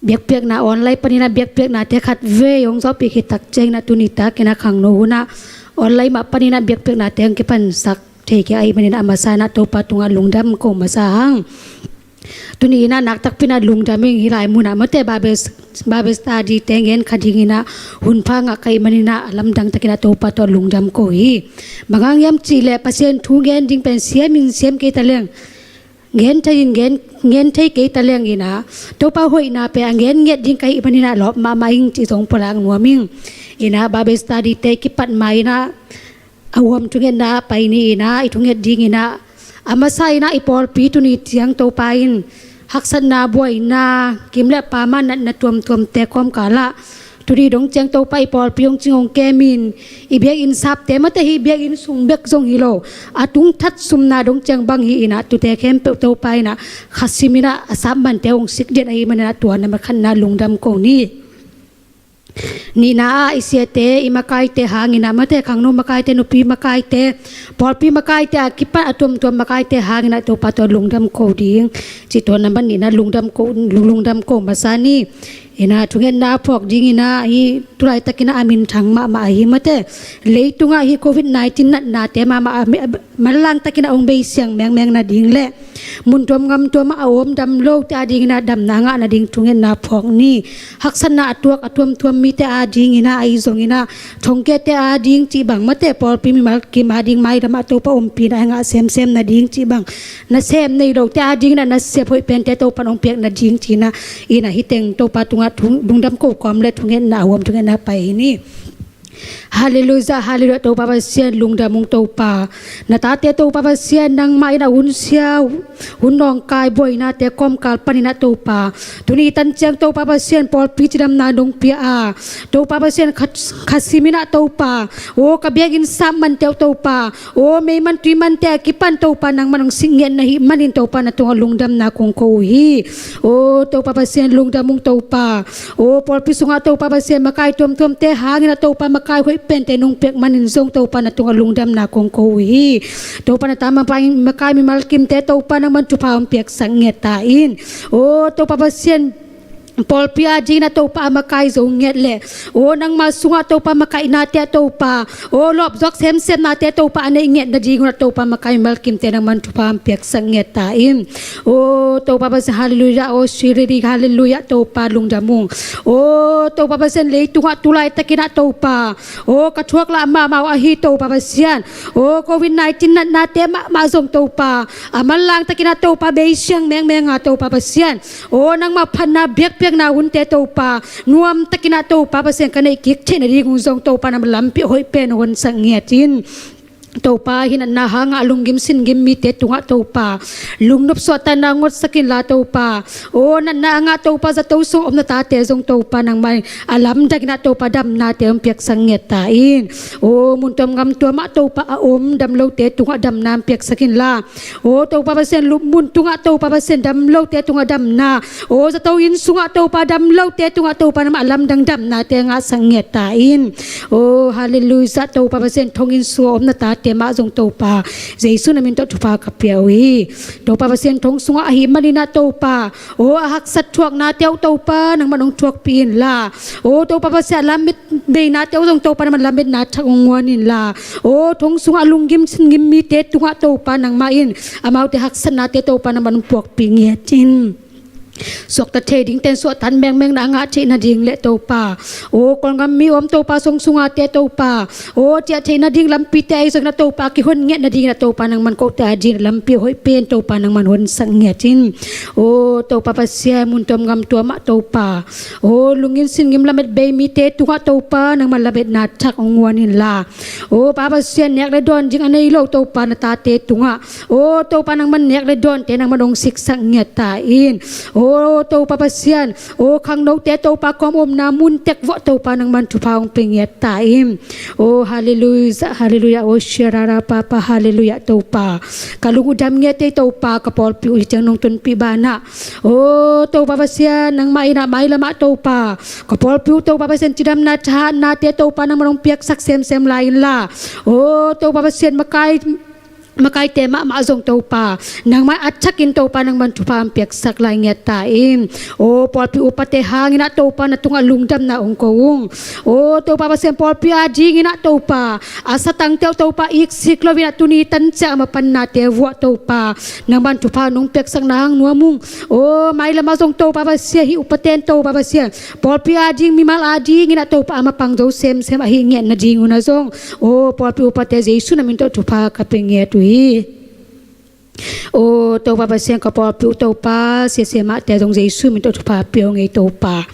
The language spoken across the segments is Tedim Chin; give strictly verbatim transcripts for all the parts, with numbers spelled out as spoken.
biakpiakna online panin ah biakpiaknate khatvei hong zawhpih khit tak ciangin ah tuni takin ah khangno hun ah online mah panin ah biakpiaknate hong kipansak thei kei ahih manin ah a masa in ah Topa tungah lungdam ko masa hang. Tuni in ah naktakpi in ah lungdam ing. Hih lai mun ah mate Bible, Bible study te ngen kha dingin ah hun pha ngah ka hih manin ah a lamdang takin ah Topa tawh lungdam ko hi. Bang hang hiam cih leh Pasian thu ngen ding pen siam in siam kei ta leng, ngen thei in ngen, ngen thei kei ta leng in ah Topa hoihna pen a ngen ngiat ding ka hih manin ah lawp mahmah ing cih zong pulak nuam ing. In ah Bible study te kipat ma in ah a huam thungetna pai ni in ah i thunget dingin ah a masa in ah i pawlpi tuni ciang Topa in haksatna, buaina, kim le pam ah natna tuamtuamte kawmkal ah tuni dong ciang Topa i pawlpi hong cing hong kem in, i biakinn sapte mate hih biakinn sung bek zong hi lo, a tung that sumna dong ciang bang hi in ah tute khempeuh Topa in ah khasim in ah a sap mante hong sik den ahih manin ah tua na makhatna lungdam ko ni. Nihna ah i siate, i makaite hangin ah mate khangno makaite, nupi makaite, pawlpi makaite a kipat a tuamtuam makaite hangin ah Topa tawh lungdam ko ding cih tua nambat nihna lungdam ko, lungdam ko masa ni. In ah thungetna a phawk dingin ah hih tulaitakin ah a minthang mahmah ahi mate leitungah hih covid nineteen natnate mahmah a mi-, manlang takin ah hong bei siang mengmeng nading le mun tuam gam tuam ah a om dam lote a dingin ah damna ngah nading thungetna phawk ni. Haksatna a tuak a tuamtuam mite a dingin ah ahi zongin ah thongkiate a ding cih bang mate pawlpi mimal kim a ding mailam ah Topa ompihna a ngah semsem nading cih bang nasem nei lote a dingin ah nasep hoih pente Topa in hong piak nading cih in ah, in ah hih teng Topa tungah thung-, lungdam ko kawm le thungetna a huam thungetna pai hi ni. Halleluiah, halleluiah, Topa Pasian lungdam ung Topa. Na tate Topa Pasian nangmah in ah hun sia, hun nawngkai buainate kawmkal panin ah Topa tuni tan ciang Topa Pasian pawlpi cidamna nong pia a Topa Pasian khat, khasim in ah Topa, aw ka biakinn sap mante uh Topa, aw meiman tuimante a kipan Topa nangmah nong sik ngiat na hih manin Topa na tungah lungdamna kong ko uh hi. Aw Topa Pasian lungdam ung Topa. Aw pawlpi sungah Topa Pasian makai tuamtuamte hangin ah Topa makai hoih pente nong piak manin zong Topa na tungah lungdamna kong ko uh hi. Topa na ta makai, makai mimal kimte Topa nangman thupha hong piaksak ngiat ta in. Aw Topa Pasian pawlpi a dingin ah Topa a makai zo ngiat leh aw nangma sungah Topa makainate ah Topa, aw lawpzuak semsemnate Topa a neih ngiat nadingun ah Topa makai mimal kimte nangman thupha hong piaksak ngiat ta in. Aw Topa Pasian halleluiah, aw siriri halleluiah Topa lungdam ung. Aw Topa Pasian leitungah tulaitakin ah Topa, aw ka thuak lah mahmah uh ahi Topa Pasian, aw covid nineteen natnate mahmah zong Topa a manlang takin ah Topa bei siang mengmeng a Topa Pasian, aw nangmah phatna biakpiakna hunte Topa nuam takin ah Topa Pasian ka neih kik theih nadingun zong Topa nangmah lampi hoih pen honsak ngiat in. Topa hih natna hangah lunggim singgim mite tungah Topa lungnop suahtakna hong honsak inla Topa, aw natna a ngah Topa zato sung om na tate zong Topa nangmah in a lamdang in ah Topa damnate hong piaksak ngiat ta in. Aw mun tuam gam tuam ah Topa a om dam lote tungah damna hong piaksak inla, aw Topa Pasian lupmun tungah Topa Pasian dam lote tungah damna, aw zato inn sungah Topa dam lote tungah Topa nangmah a lamdang damnate ngahsak ngiat ta in. Aw halleluiah Topa Pasian thonginn sungah om na tate mah zong Topa Jesu na min tawh thupha ka pia uh hi. Topa Pasian thong sungah ahih manin ah Topa, aw a haksat thuaknate uh Topa nangman hong thuakpih inla, aw Topa Pasian a lamet beinate uh zong Topa nangman lametna thak hong guan inla, aw thong sungah lunggim singgim mite tungah Topa nangmah in amaute haksatnate Topa nangman hong puakpih ngiat in. Suakta thei dingten suahtak mengmeng na a ngah theih nading le Topa, aw Kawlgam mi om Topa song sungate Topa, aw ciah theih nading lampite ahi zongin ah Topa kihon ngiat nadingin ah Topa nangman kote a dingin lampi hoih pen Topa nangman honsak ngiat in. Aw Topa Pasian mun tuam gam tuam ah Topa, aw lunggim singgim lamet bei mite tungah Topa nangman lametna thak hong guan inla, aw Pa Pasian nek le dawn ding a nei lo Topa na tate tungah, aw Topa nangman nek le dawnte nangman hong siksak ngiat ta in. Aw Topa Pasian, aw khangnote Topa kawm omna mun tek vawh Topa nangman thupha hong pia ngiat ta in. Aw halleluiah, halleluiah, aw sirara Papa halleluiah Topa. Ka lung uh dam ngiat ei Topa, ka pawlpi uh hih ciang nong tonpih banah, aw Topa Pasian nangmah in ah mailam ah Topa ka pawlpi uh Topa Pasian cidamna thahatnate Topa nangman hong piaksak semsem lai inla, aw Topa Pasian makai makaite mahmah zong Topa, nangmah a thakin Topa nangman thupha hong piaksak lai ngiat ta in. O pawlpi upate hangin ah Topa na tungah lungdamna hong ko ung. O Topa Pasian, pawlpi adingin ah Topa, a satangte uh Topa iksik loin ah tuni tanciang a mapannate vuah Topa, nangman thupha nong piaksak nang nuam ung. O mailam ah zong Topa Pasian, hih upate in Topa Pasian, pawlpi ading mimal adingin ah Topa a mapang zo semsem ahi ngiat nadingun ah zong, o pawlpi upate Jesu na min tawh thupha ka pia ngiat uh hi. O Topa Pasian, ka pawlpi uh Topa, siasia mahte zong Jesu min tawh thupha pia ung ei Topa.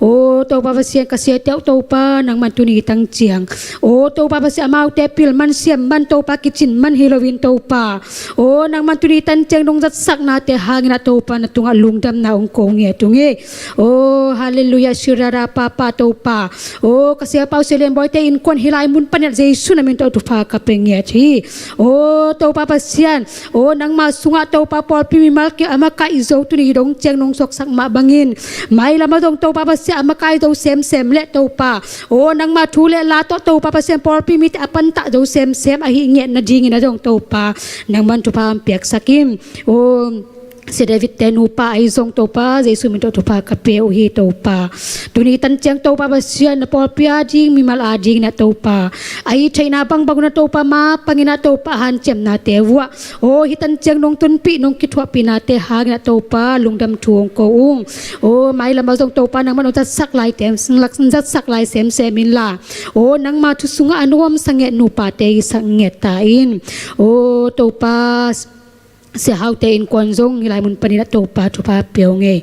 O Topa Pasian, ka siate uh Topa, nangman tuni tanciang, o Topa Pasian, amaute pil man siam man Topa, kicin man hi loin Topa, o nangman tuni tanciang nong zatsaknate hangin ah Topa na tungah lungdamna hong ko ngiat ung ei. O halleluiah, sirara papa Topa. O ka siapa uh Sia Lian Bawi te innkuan hih lai mun panin ah Jesu na min tawh thupha ka pia ngiat hi. O Topa Pasian, o nangma sungah Topa pawlpi mimal kim a makaih zo tuni dong ciang nong suaksak mah bangin, mailam ah zong Topa Pasian a makaih zo semsem leh Topa, o nangma thu le la tawh Topa Pasian pawlpi mite a pantah zo semsem ahi ngiat nadingin ah zong Topa, nangman thupha hong piaksak in. O Sia David te nupa ahi zong Topa, Jesu min tawh thupha ka pia uh hi Topa. Tuni tanciang Topa Pasian, na pawlpi ading mimal adingin ah Topa, a it theihna bangbang un ah Topa, mapangin ah Topa a hanciamnate vuah, o hih tanciang nong tunpih nong kithuahpihnate hangin ah Topa lungdam thu hong ko ung. O mailam ah zong Topa nangman hong zatsak laite, zatsak lai semsem inla, o nangma thu sungah a nuamsa ngiat nupate hisak ngiat ta in. O Topa, Sia Hau te innkuan zong hih lai mun panin ah Topa thupha pia ung ei.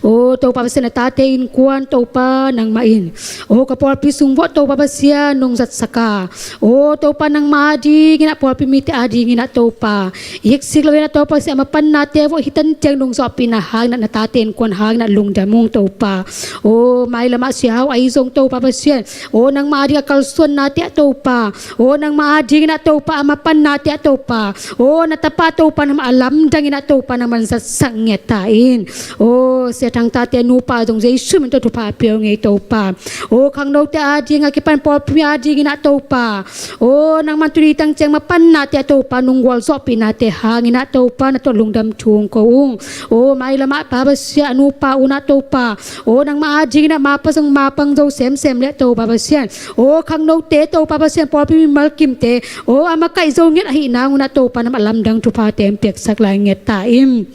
O Topa Pasian, a tate innkuan Topa nangmah in, o ka pawlpi sung vuah Topa Pasian nong zatsak a, o Topa nangmah adingin ah pawlpi mite adingin ah Topa, iksik loin ah Topa Pasian a mapannate vuah hih tanciang nong zawhpihna hangin ah na tate innkuan hangin ah lungdam ung Topa. O mailam ah Sia Hau ahi zong Topa Pasian, o nangmah ading a kalsuannate ah Topa, o nangmah adingin ah Topa a mapannate ah Topa, o na tapa Topa nangmah a lamdangin ah Topa nangman zatsak ngiat ta in. O Sia Thang tate nupa zong Jesu min tawh thupha pia ung ei Topa. O khangnote ading a kipan pawlpi adingin ah Topa, o nangman tuni tanciang mapannate ah Topa nong gualzawhpihnate hangin ah Topa na tawh lungdam thu hong ko ung. O mailam ah Pa Pasian, a nupa un ah Topa, o nangmah adingin ah mapang zong mapang zo semsem leh Topa Pasian, o khangnote Topa Pasian pawlpi mimal kimte, o a makaih zo ngiat ahi nangun ah Topa nangmah lamdang thuphate hong piaksak lai ngiat ta in.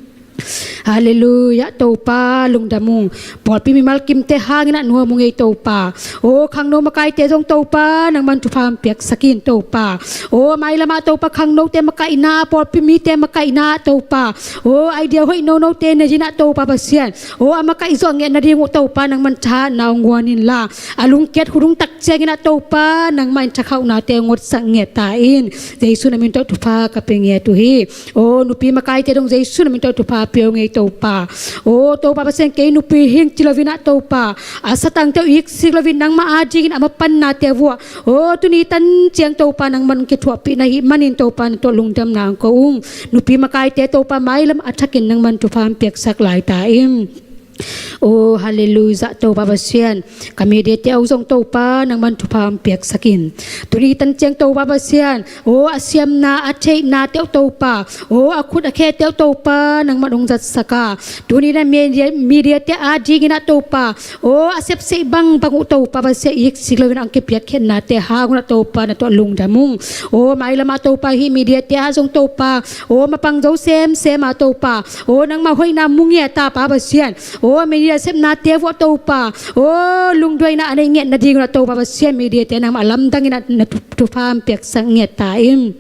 Halleluiah Topa, lungdam ung. Pawlpi mimal kimte hangin ah nuam ung ei Topa. O khangno makaite zong Topa nangman thupha hong piaksak in Topa. O mailam ah Topa khangnote makaihna, pawlpi mite makaihna Topa, o idea hoih nonote nei in ah Topa Pasian, o a makaih zawh ngiat nading uh Topa nangman thahatna hong guan inla, a lungkiat hun hong tak ciangin ah Topa nangmah in thakhauhnate hong ngotsak ngiat ta in. Jesu na min tawh thupha ka pia ngiat uh hi. O nupi makaite dong Jesu na min tawh thupha pia ung ei Topa. O Topa Pasian, kei nupi hing ci loin ah Topa, a satangte uh iksik loin nangmah adingin a mapannate vuah, o tuni tanciang Topa nangman kithuahpih na hih manin Topa na tawh lungdamna hong ko ung. Nupi makaite Topa mailam a thakin nangman thupha hong piaksak lai ta in. O halleluiah Topa Pasian, ka mediate uh zong Topa nangman thupha hong piaksak in. Tuni tanciang Topa Pasian, o a siamna a theihnate uh Topa, o a khut a khete uh Topa nangman hong zatsak a, tuni na media, mediate adingin ah Topa, o a sepseih bangbang uh Topa Pasian iksik loin ah hong kipiakkhiatnate hangun ah Topa na tawh lungdam ung. O mailam ah Topa hih mediate ah zong Topa, o mapang zo semsem a Topa, o nangmah hoihna mu ngiat a Pa Pasian, o media sepnate vuah Topa, o lungduaina a neih ngiat nadingun ah Topa Pasian mediate nangmah a lamdangin ah na thu, thupha hong piaksak ngiat ta in.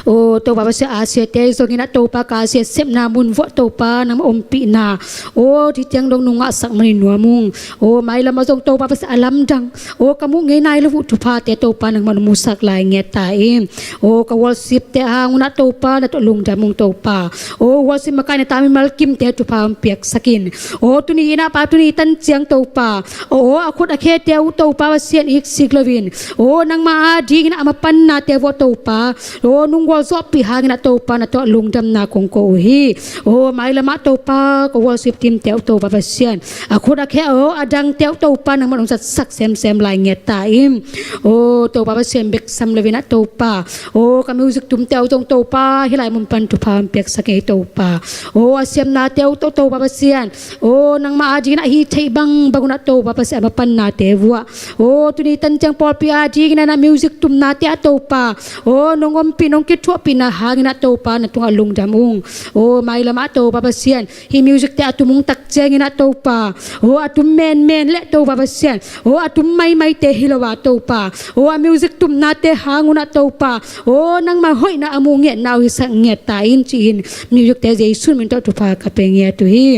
O Topa Pasian, Asia te zongin ah Topa ka Asia sepna mun vuah Topa nangmah ompihna, o hih ciang dong nong ngahsak manin nuam ung. O mailam ah zong Topa Pasian a lamdang, o ka muh ngei nai lo uh thuphate Topa nangmah nong musak lai ngiat ta in. O ka worship te hangun ah Topa na tawh lungdam ung Topa. O worship makaihna ta mimal kimte thupha hong piaksak in. O tuni in ah Pa, tuni tanciang Topa, o a khut a khete uh Topa Pasian iksik loin, o nangmah adingin ah a mapannate vuah Topa, o Aw, nong gualzawhpih hangin ah Topa na tawh lungdamna kong ko uh hi. Aw, mailam ah Topa, ka worship team te uh Topa Pasian, a khut a khe aw, a dang te uh Topa nangman hong zatsak semsem lai ngiat ta in. Aw Topa Pasian, bek sam lo in ah Topa, aw ka music tum te uh zong Topa hih lai mun pan thupha hong piaksak ei Topa. Aw a siamna te uh Topa Pasian, aw nangmah a dingin ah hih theih bangbang un ah Topa Pasian, a mapanna te vuah, aw tuni tan ciang pawlpi a dingin ah na music tumna te ah Topa, aw nong ompih nong kithuahpihna hangin ah Topa na tungah lungdam ung. Aw mailam ah Topa Pasian, hih music te a tum ung tak ciangin ah Topa, aw a tum menmen leh Topa Pasian, aw a tum maimai te hi lo a Topa, aw a music tumna te hang un ah Topa, aw nangmah hoihna a muh ngiatna uh hisak ngiat ta in ci-in, music te Jesu min tawh thupha ka pia ngiat uh hi.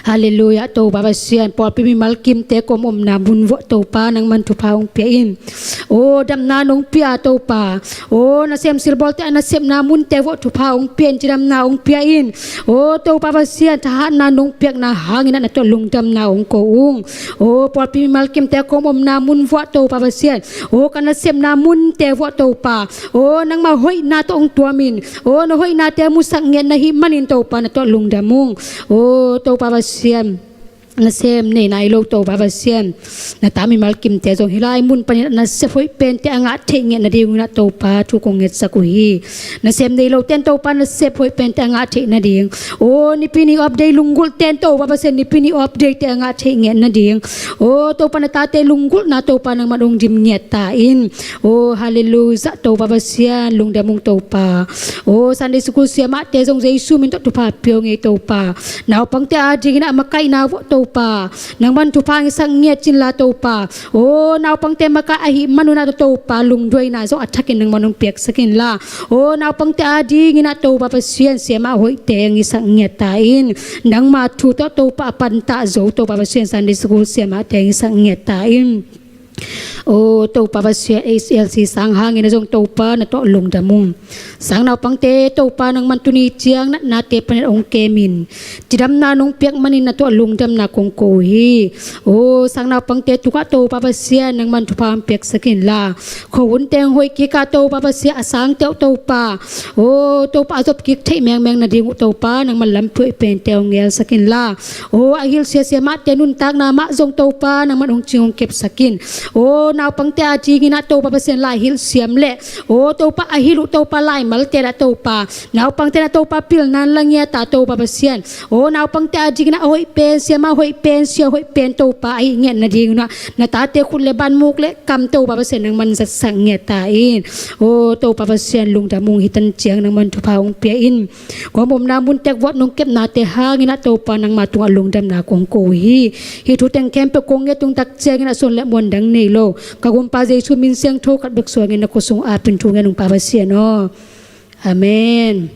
Halleluiah Topa Pasian, pawlpi mimal kimte kong omna mun vuah Topa nangman thupha hong pia in. Aw damna nong pia Topa, aw nasem silbawlte a nasepna munte vuah thupha hong pia in, cidamna hong pia in. Aw Topa Pasian, thahatna nong piakna hangin ah na tawh lungdamna hong ko ung. Aw pawlpi mimal kimte kong omna mun vuah Topa Pasian, aw ka nasepna munte vuah Topa, aw nangmah hoihna tawh hong tuam in. Aw na hoihnate musak ngiat na hih manin Topa na tawh lungdam ung. Aw Topa Pasian, nasem nei nai lo Topa Pasian, na ta mimal kimte zong hih lai mun panin ah nasep hoih pente a ngah theih ngiat nadingun ah Topa thu kong ngetsak uh hi. Nasem nei lote in Topa nasep hoih pente a ngah theih nading, aw nipi ni off day lunggulhte in Topa Pasian nipi ni off dayte a ngah theih ngiat nading, aw Topa na tate lunggulhna Topa nangman hong dim ngiat ta in. Aw halleluiah Topa Pasian, lungdam ung Topa. Aw Sunday school siamahte zong Jesu min tawh thupha pia ung ei Topa. Naupangte a dingin ah makaihna vuah Topa nangman thupha hong hisak ngiat cin la Topa, aw naupangte makaih ahih manun ah Topa lungduaina zong a thakin nangman hong piaksak inla, aw naupangte a dingin ah Topa Pasian siamah hoihte hong hisak ngiat ta in. Nangma thu tawh Topa a pantah zo Topa Pasian Sunday school siamahte hong hisak ngiat ta in. Aw Topa Pasian, H L C sang hangin ah zong Topa na tawh lungdam ung. Sang naupangte Topa nangman tuni ciang natnate panin ah hong kem in. Cidamna nong piak manin na tawh lungdamna kong ko uh hi. Aw sang naupangte tungah Topa Pasian nangman thupha hong piaksak inla, khuahunte hong hoih kik a Topa Pasian, a sangte uh Topa, aw Topa a zop kik theih mengmeng nading uh Topa nangman lampi hoih pente hong ngelsak inla, aw a hilhsia siamahte nuntakna mah zong Topa nangman hong cing hong kepsak in. Aw naupangte a dingin ah Topa Pasian lai hilh siam leh, aw Topa a hilh uh Topa laimalte ah Topa, naupangte in ah Topa pilna hong la ngiat a Topa Pasian, aw naupangte a dingin ah a hoih pen, siamah hoih pen, sia hoih pen Topa ahih ngiat nadingun ah na tate khut le ban, muk le kam Topa Pasian nangman zatsak ngiat ta in. Aw Topa Pasian, lungdam ung, hih tan ciang nangman thupha hong pia in. Kong omna mun tek vuah nong kepnate hangin ah Topa nangma tungah lungdamna kong ko uh hi. Hih thu teng khempeuh kong nget tung tak ciangin ah suan le muan dang nei lo, ka gumpa Jesu min siangtho khat bek suangin na khut sung apin thu ngen ung Pa Pasian aw. Amen.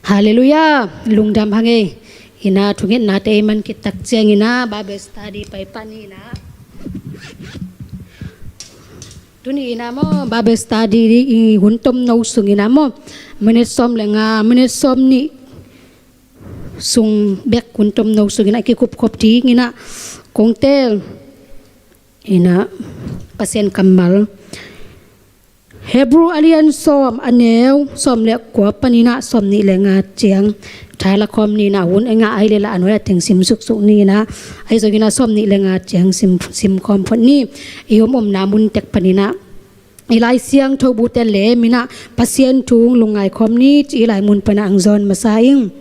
Halleluiah. Lungdam hang ei. Ina thungetnate ei man khit tak ciangin ah Bible study pai pah ni ina. Tuni ina maw Bible study i hun tomno sung ina maw, minute sawm le nga, minute sawm nih sung bek, hun tomno sung ina kikupkhop ding ina kong teel ina Pasian kammal. Hebrew a lian sawm, a neu sawm le kua panin ah sawm nih le nga ciang. Tha la khawm ni ina, hun a ngah ahi le la a nuai a teng sim suksuk ni ina. Ahi zongin ah sawm nih le nga ciang sim, sim khawm phot ni. I om omna mun tek panin ah i Lai Siangtho bute lem ina Pasian thu hong lungngai khawm ni ci, i lai mun pan ah hong zawn masa ing.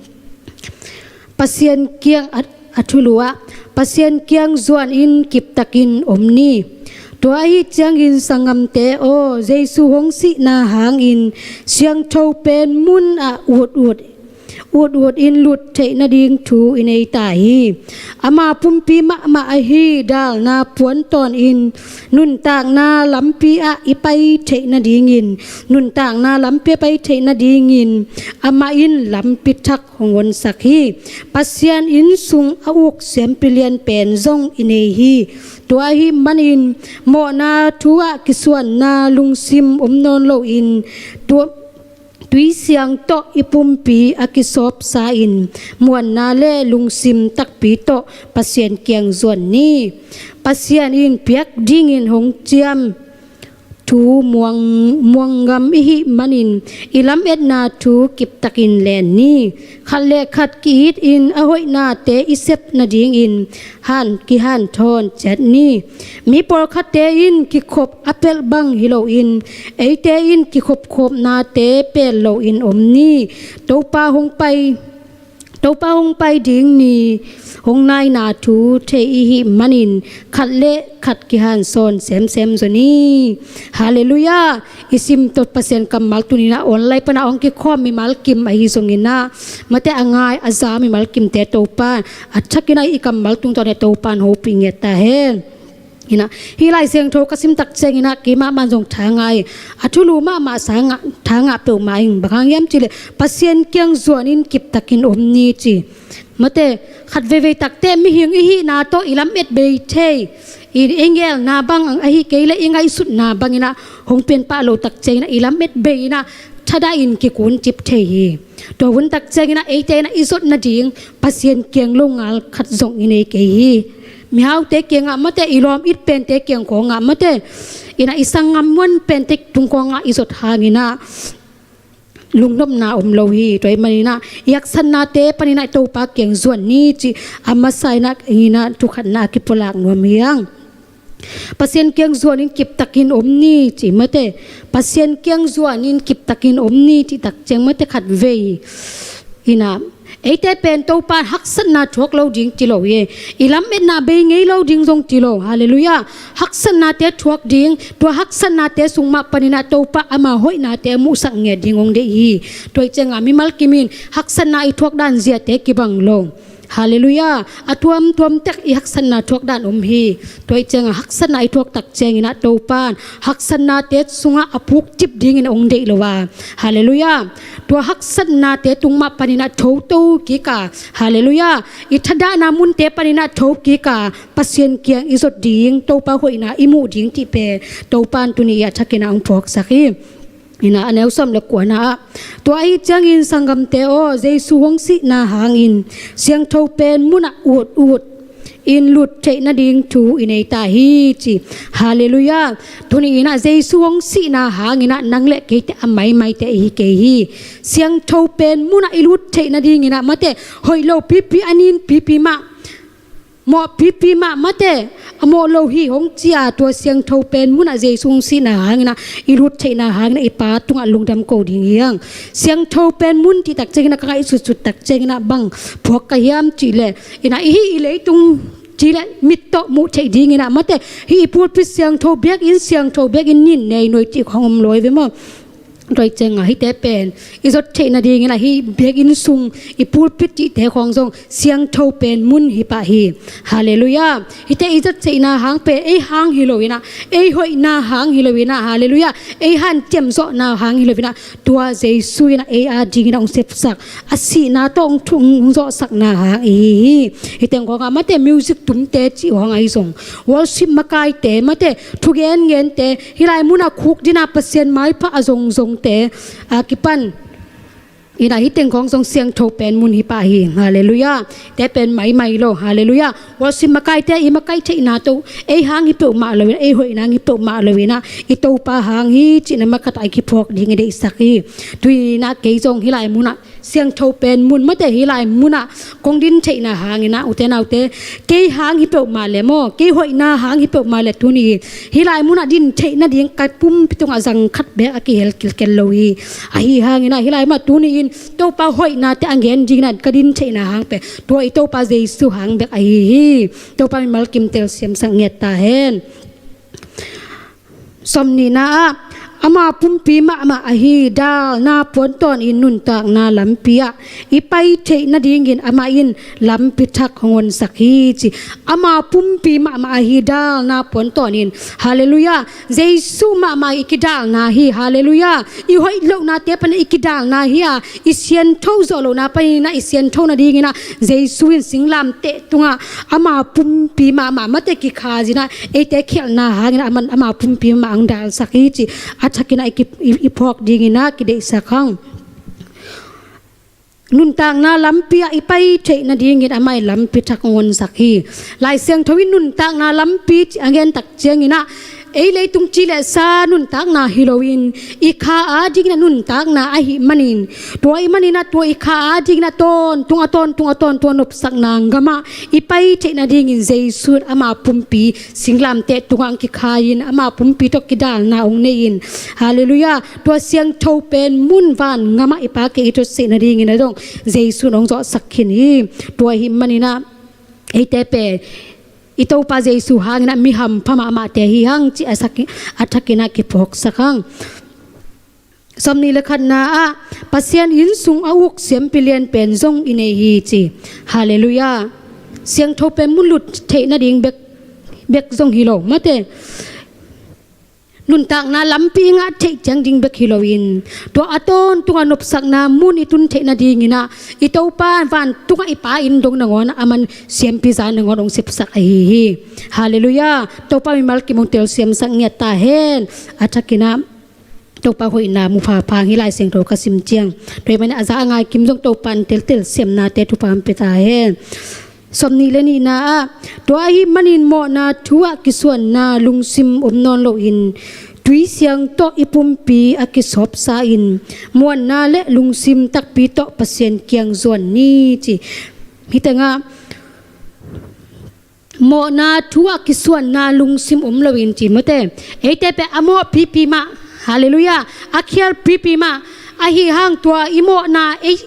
Pasian kiang a, a thulu ah, Pasian kiang zuanin kiptakin om ni. Tua ahi ciangin sanggamte aw, Jesu hong sihna hangin siangtho pen mun ah ut ut, ut ut in lut theih nading thu i nei ta hi. Ama pumpi mahmah ahi dalna puan tawnin nuntakna lampi ah i pai theih nadingin, nuntakna lampi a pai theih nadingin amah in lampi thak hong honsak hi. Pasian inn sung a uk siampi lian pen zong i nei hi. Tua ahih manin mawhna thu ah kisuanna lungsim om nawn loin tua, tui siang tawh i pumpi a kisawpsa in muanna le lungsim takpi tawh Pasian kiang zuan ni. Pasian in piak dingin hong ciam thu muang, muang ngam i hih manin i lametna thu kiptakin len ni. Khat le khat ki-itin a hoihnate i sep nadingin han, kihanthawn ciat ni. Mi pawlkhatte in kikhop a pelh bang hi loin eite in kikhopkhopnate pelh loin om ni. Topa hong pai Topa hong pai ding ni hong naina thu thei i hih manin khat le khat kihansawn semsem zaw ni. Halleluiah. I sim tawh Pasian kammal tuni-in ah online pana hong kikhawm mimal kim ahi zongin ah, mate a ngai a za mimal kimte Topa a thakin ah i kammal tungtawn ah Topa in hopih ngiat ta hen. Ina, hih Lai Siangtho ka sim tak ciangin ah keimah man zong tha ngah hi. A thulu mahmah sangah tha ngah peuhmah ing. Bang hang hiam cih leh Pasian kiang zuanin kiptakin om ni ci. Mate, khat veivei tak teh mihing i hihna tawh i lamet bei thei. I, i ngelna bang ahi kei leh i ngaihsutna bangin ah hong pianpah lo tak ciangin ah i lamet bei in ah thadahin kikuncip thei hi. Tua hun tak ciangin ah eite in ah i zot nading Pasian kiang lo ngal khat zong i nei kei hi. Mihaute kiangah mate, i lawm it pente kiang khawngah mate, ina i sanggam muan pente tung khawngah i zot hangin ah lungnopna om lo hi. Tua ahih manin ah i haksatnate panin ah Topa kiang zuan ni ci a masa in ah, ina thu khatna a kipulak nuam hi hang. Pasian kiang zuanin kiptakin om ni ci mate. Pasian kiang zuanin kiptakin om ni ci tak ciang mate khat vei. Ina, eite pen Topa haksatna thuak lo ding ci lo hi. I lametna bei ngei lo ding zong ci lo. Halleluiah. Haksatnate thuak ding, tua haksatnate sung mah panin ah Topa ama hoihnate a muhsak ngiat ding hong deih hi. Tua ahih ciangah mimal kim in haksatna i thuak dan ziate kibang lo. Halleluiah. A tuamtuam tek i haksatna thuak dan om hi. Tua ahih ciangah haksatna i thuak tak ciangin ah Topa in haksatnate sungah a pukcip dingin hong deih lo a. Halleluiah. Tua haksatnate tung mah panin ah thoto kik a. Halleluiah. I thadahna munte panin ah tho kik a Pasian kiang i zot ding, Topa hoihna i muh ding cih pen Topa in tuni a thakin ah hong phawksak hi. Ina, a neu sawm le kuana ah, tua ahih ciangin sanggamte aw, Jesu hong sihna hangin siangtho pen munah utut in lut theih nading thu i nei ta hi ci. Halleluiah. Tuni in ah Jesu hong sihna hangin ah nang le keite a maimaite i hi kei hi. Siangtho pen munah i lut theih nadingin ah mate, hoih lo pipi, a nin pipi mah, mawh pipi mah mate, a mawh lo hi hong ci a, tua siangtho pen munah Jesu hong sihna hangin ah i lut theihna hangin ah i Pa tungah lungdam ko ding hi hang. Siangtho pen mun cih tak ciangin ah ka ngaihsutsut tak ciangin ah bang phuak ka hiam cih leh, ina, i hih i leitung cih leh mit tawh muh theih dingin ah mate, hih i pulpit siangtho, biakinn siangtho, biakinn nin nei nuai cih khawng om lo hi ve maw. Tua ahih ciangah hihte pen i zot theih nadingin ah hih biakinn sung, i pulpit cihte khawng zong siangtho pen mun hi pah hi. Halleluiah. Hihte i zot theihna hang pen ei hang hi lo in ah, ei hoihna hang hi lo in ah, halleluiah, ei hanciam zawhna hang hi lo in ah, tua Jesu in ah ei a dingin ah hong sepsak, a sihna tawh hong thu, hong zawhsakna hang i hi hi. Hih teng khawngah mate, music tumte cih khawng ahi zong, worship makaite mate, thugengente, hih lai munah khukdin a Pasian maipha a zongzongte a kipan, ina, hih teng khawng zong siangtho pen mun hi pah hi. Halleluiah. Te pen maimai lo. Halleluiah. Worship makaite i makaih theihna tawh ei hang hi peuhmah lo in ah, ei hoihna hang hi peuhmah lo in ah, i Topa hang hi cihna makaih a i kiphawk ding i deihsak hi. Tuni in ah kei zong hih lai munah siangtho pen mun mate, hih lai munah kong din theihna hangin ah, ute naute, kei hang hi peuhmah leh maw, kei hoihna hang hi peuhmah leh tuni hih lai munah din theih nading ka pumpi tungah zang khat bek a kihel kilkel lo hi. Ahi hangin ah hih lai munah tuni in Topa hoihnate a gen dingin ah ka din theihna hang pen tua i Topa Jesu hang bek ahi hi. Topa mimal kim telsiamsak ngiat ta hen. Sawmnihna ah, ama pumpi mahmah ahi dalna puantawnin nuntakna lampi ah i pai theih nadingin amah in lampi thak hong honsak hi ci. Ama pumpi mahmah ahi dalna puantawnin. Halleluiah. Jesu mahmah i kidalna hi. Halleluiah. I hoih lohnate panin i kidalna hi a, i siangtho zawh lohna panin ah i siangtho nadingin ah Jesu in singlamteh tungah ama pumpi mahmah mate kikhazin ah eite khialhna hangin ah aman ama pumpi mahmah hong dalsak hi ci a thakin ah i ki, i, i phawk dingin ah kideihsak hang. Nuntakna lampi ah i pai theih nadingin amah in lampi thak hong honsak hi. Lai Siangtho in nuntakna lampi ci a gen tak ciangin ah Ei leitung ci le sa nuntakna hi loin, i kha adingin a nuntakna ahih manin, tua ahih manin a tua i kha adingin a tawntung, a tawntung, a tawntung a nopsakna gamah i pai theih nadingin Jesu in ama pumpi singlamteh tungah hong kikhai-in ama pumpi tawh kidalna hong nei-in, halleluiah, tua siangtho pen mun van gamah i Pa kiang i tutseih nadingin a dong Jesu in hong zawhsak khin hi. Tua ahih manin a eite pen i Topa Jesu hangin a mi hampha mahmahte hi hang cih a sak-, a thakin a kiphawksak hang. Sawmnih le khatna ah Pasian inn sung a uk siampi lian pen zong i nei hi ci. Halleluiah. Siangtho pen mun lut theih nading bek, bek zong hi lo, mate. Nuntakna lampi i ngah theih ciang ding bek hi loin, tua a tawntung a nopsakna mun i tun theih nadingin a, i Topa vantungah i Pa inn dong nangawn a man siampi za nangawn hong sepsak ahi hi. Halleluiah. Topa mimal kim hong telsiamsak ngiat ta hen. A thakin a Topa hoihna mu phapha hang hi, Lai Siangtho ka sim ciang. Tua ahih manin a za a ngai kim zong Topa in teltel siamnate thupha hong pia ta hen. Sawmnih le nihna ah, tua ahih manin mawhna thu ah kisuanna lungsim om nawn loin, tui siang tawh i pumpi a kisawpsa-in, muanna le lungsim takpi tawh Pasian kiang zuan ni ci. Hih tengah mawhna thu ah kisuanna lungsim om loin ci, mate. Eite pen a mawh pipi mah, halleluiah, a khial pipi mah, ahi hang tua i mawhna ei,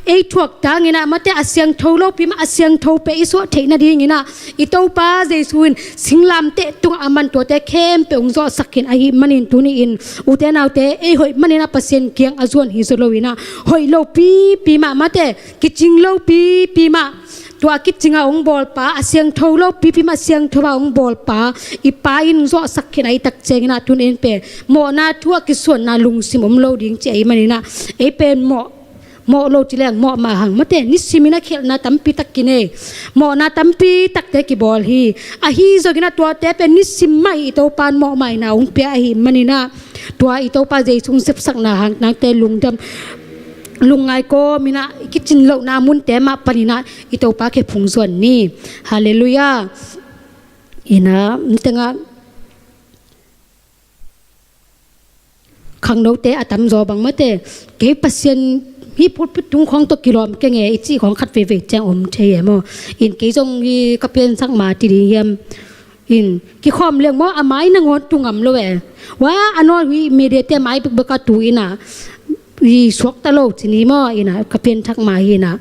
ei thuak tangin a, mate, a siangtho lopi mah, a siangtho pen i suah theih nadingin a, i Topa Jesu in singlamteh tungah a man tuate khempeuh hong zawhsak khin ahih manin tuni-in, ute naute, ei hoih manin a Pasian kiang a zuan hi zaw loin a, hoih lo pipi mah, mate, kicing lo pipi mah, tua a kicing a hong bawlpa, a siangtho lo pipi mah siangtho a hong bawlpa i Pa in zawhsak khin ahih tak ciangin a, tuni-in pen mawhna thu ah kisuanna lungsim om lo ding ci ahih manin a, ei pen mawh, mawh lo ci leng mawh mah hang, mate, nisimin a khialhna tampi tak kinei, mawhna tampi takte kibawl hi. Ahi zongin a tuate pen nisim mah i Topa in mawh mah in a hong pia ahih manin a, tua i Topa Jesu hong sepsakna hang nangte lungdam, lungngai kawmin a, i kicin lohna munte mah panin a i Topa khe phungzuan ni. Halleluiah. In a, hih tengah khangnote a tamzaw bang, mate, kei Pasian hih pulpit tung khawng tawh kilawm keng e i cih khawng khat veivei ciang om thei e maw. In kei zong hih ka piansak ma ci ding hiam. In kikhawm leng maw, a mai nangawn tu ngam lo e. Wa, a nawl hih mediate mai bekbek a tu in a, hih suakta lo ci ni maw, in a ka pianthak ma hi in a.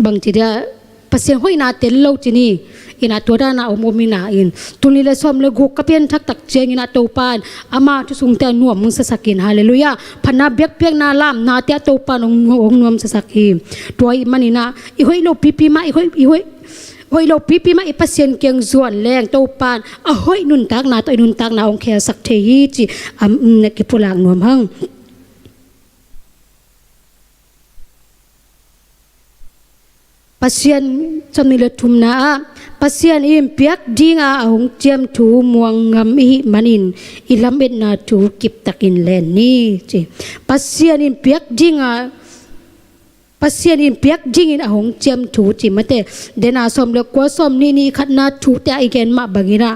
Bangci dia, Pasian hoihna tel lo ci ni. In a tua dan a om om in a, in tul nih le sawm le guk ka pianthak tak ciangin a Topa in ama thusungte a nuam hong sasak in, halleluiah. Phatna biakpiakna lamnate a Topa in hong, hong nuam sasak hi. Tua ahih manin a, i hoih lo pipi mah, i hoih, i hoih, hoih lo pipi mah i Pasian kiang zuan leng Topa in a hoih nuntakna tawh i nuntakna hong khelsak thei hi ci, am, na kipulak nuam hang. Pasian, sawmnih le thumna ah, Pasian in piak dinga a hong ciam thu muang ngam i hih manin i lametna thu kiptakin len ni ci. Pasian in piak dinga, Pasian in piak dingin a hong ciam thu ci, mate, dena sawm le kua, sawmnih nih khatna thute ah i gen mah bangin a,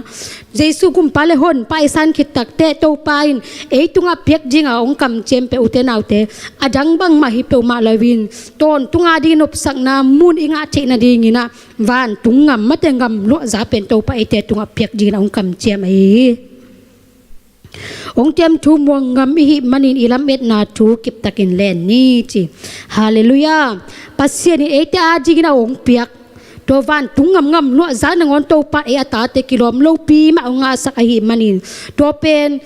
Jesu gumpa le honpa i san khit takteh Topa in ei tungah piak dinga hong kamciam pen, ute naute, a dang bangmah hi peuhmah loin, tawntung a ding nopsakna mun i ngah theih nadingin a, vantung ngam, mate, ngam luahza pen Topa eite tungah piak dingin a hong kamciam ahi hi. Hong ciam thu muang ngam i hih manin i lametna thu kiptakin len ni ci. Halleluiah. Pasian in eite a dingin a hong piak tua vantung ngam, ngam luahza nangawn Topa in ei a tate kilawm lopi mah hong ngahsak ahih manin, tua pen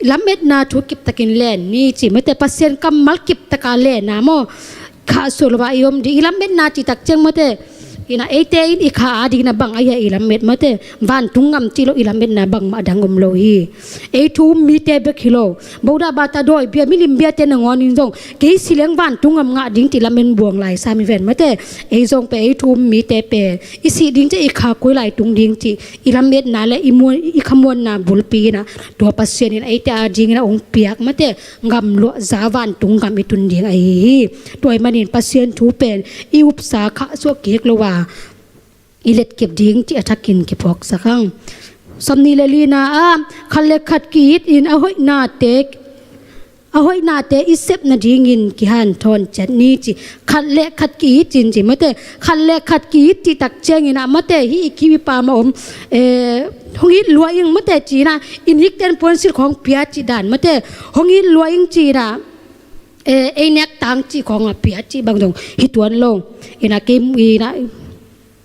lametna thu kiptakin len ni ci, mate, Pasian kammal kiptaka len a maw, khahsuah lo a i om ding. I lametna cih tak ciang, mate, in a, eite in i kha a dingin a bang ahi a i lamet, mate, vantung ngam cih lo i lametna bangmah dang om lo hi. Ei thu um mite bek hi lo, Buddha bata dawi bia, milim biate nangawn in zong kei si leng vantung ngam ngah ding cih lamen buang lai sam hi ven, mate. Ei zong pen ei thu um mite pen i sih ding ciang i kha koi lai tung ding cih i lametna le i muan, i khamuanna bulpi in a, tua Pasian in eite a dingin a hong piak, mate, ngam luahza vantung ngam i tun ding ahi hi. Tua ahih manin Pasian thu pen i upsa khahsuah kik lo a, i letkip ding cih a thakin kiphawksak hang. Sawmnih le lina ah, khat le khat ki-it in a hoihnate, a hoihnate i sep nadingin kihanthawn ciat ni ci. Khat le khat ki-it in ci mate, khat le khat ki-it cih tak ciangin ah mate, hih i kiwi pa mah om, eh, hong it lua ing mate ci-in ah, i nikten puansilh khawng pia cih dan mate, hong it lua ing ci-in ah, eh, ei nek tang cih khawng a pia cih bang zong hi tuan lo. Ina kim ina,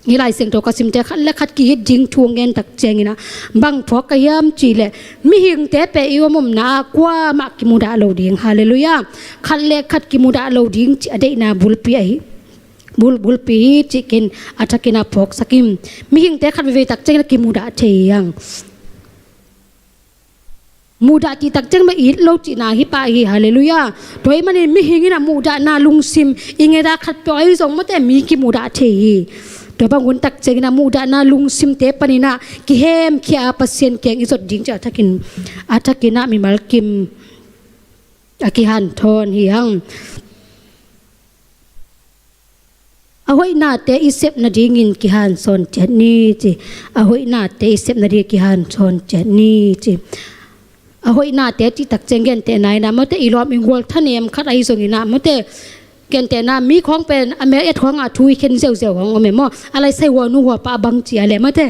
i Lai Siangtho ka simte khat le khat ki-it ding thu hong gen tak ciangin ah, bang phawk ka hiam cih leh, mihingte pen i om omna ah kuamah kimudah lo ding. Halleluiah. Khat le khat kimudah lo ding cih a deihna bulpi ahi, bul, bulpi hi cih ken a thakin ah phawksak ing. Mihingte khat veivei tak ciangin ah kimudah thei hi hang. Mudah cih tak ciang mah it lo cihna hi pah hi. Halleluiah. Tua ahih manin mihing in ah muhdahna lungsim i nget a khat peuh ahi zong mate, mi kimudah thei hi. Tua bang hun tak ciangin ah muhdahna lungsimte panin ah kihemkhia a Pasian kiang i zot ding cih a thakin, a thakin ah mimal kim a kihanthawn hi hang. A hoihnate i sep nadingin kihanthawn ciat ni ci. A hoihnate i sep nading kihanthawn ciat ni ci. A hoihnate cih tak ciang gentehna in ah mate, i lawm i gual thanem khat ahi zongin ah mate, gentehna mi khawng pen a mel et khawng ah thu i khen ziauziau khawng om e maw. A lai sai huanu huapa a bang ci a leh mate,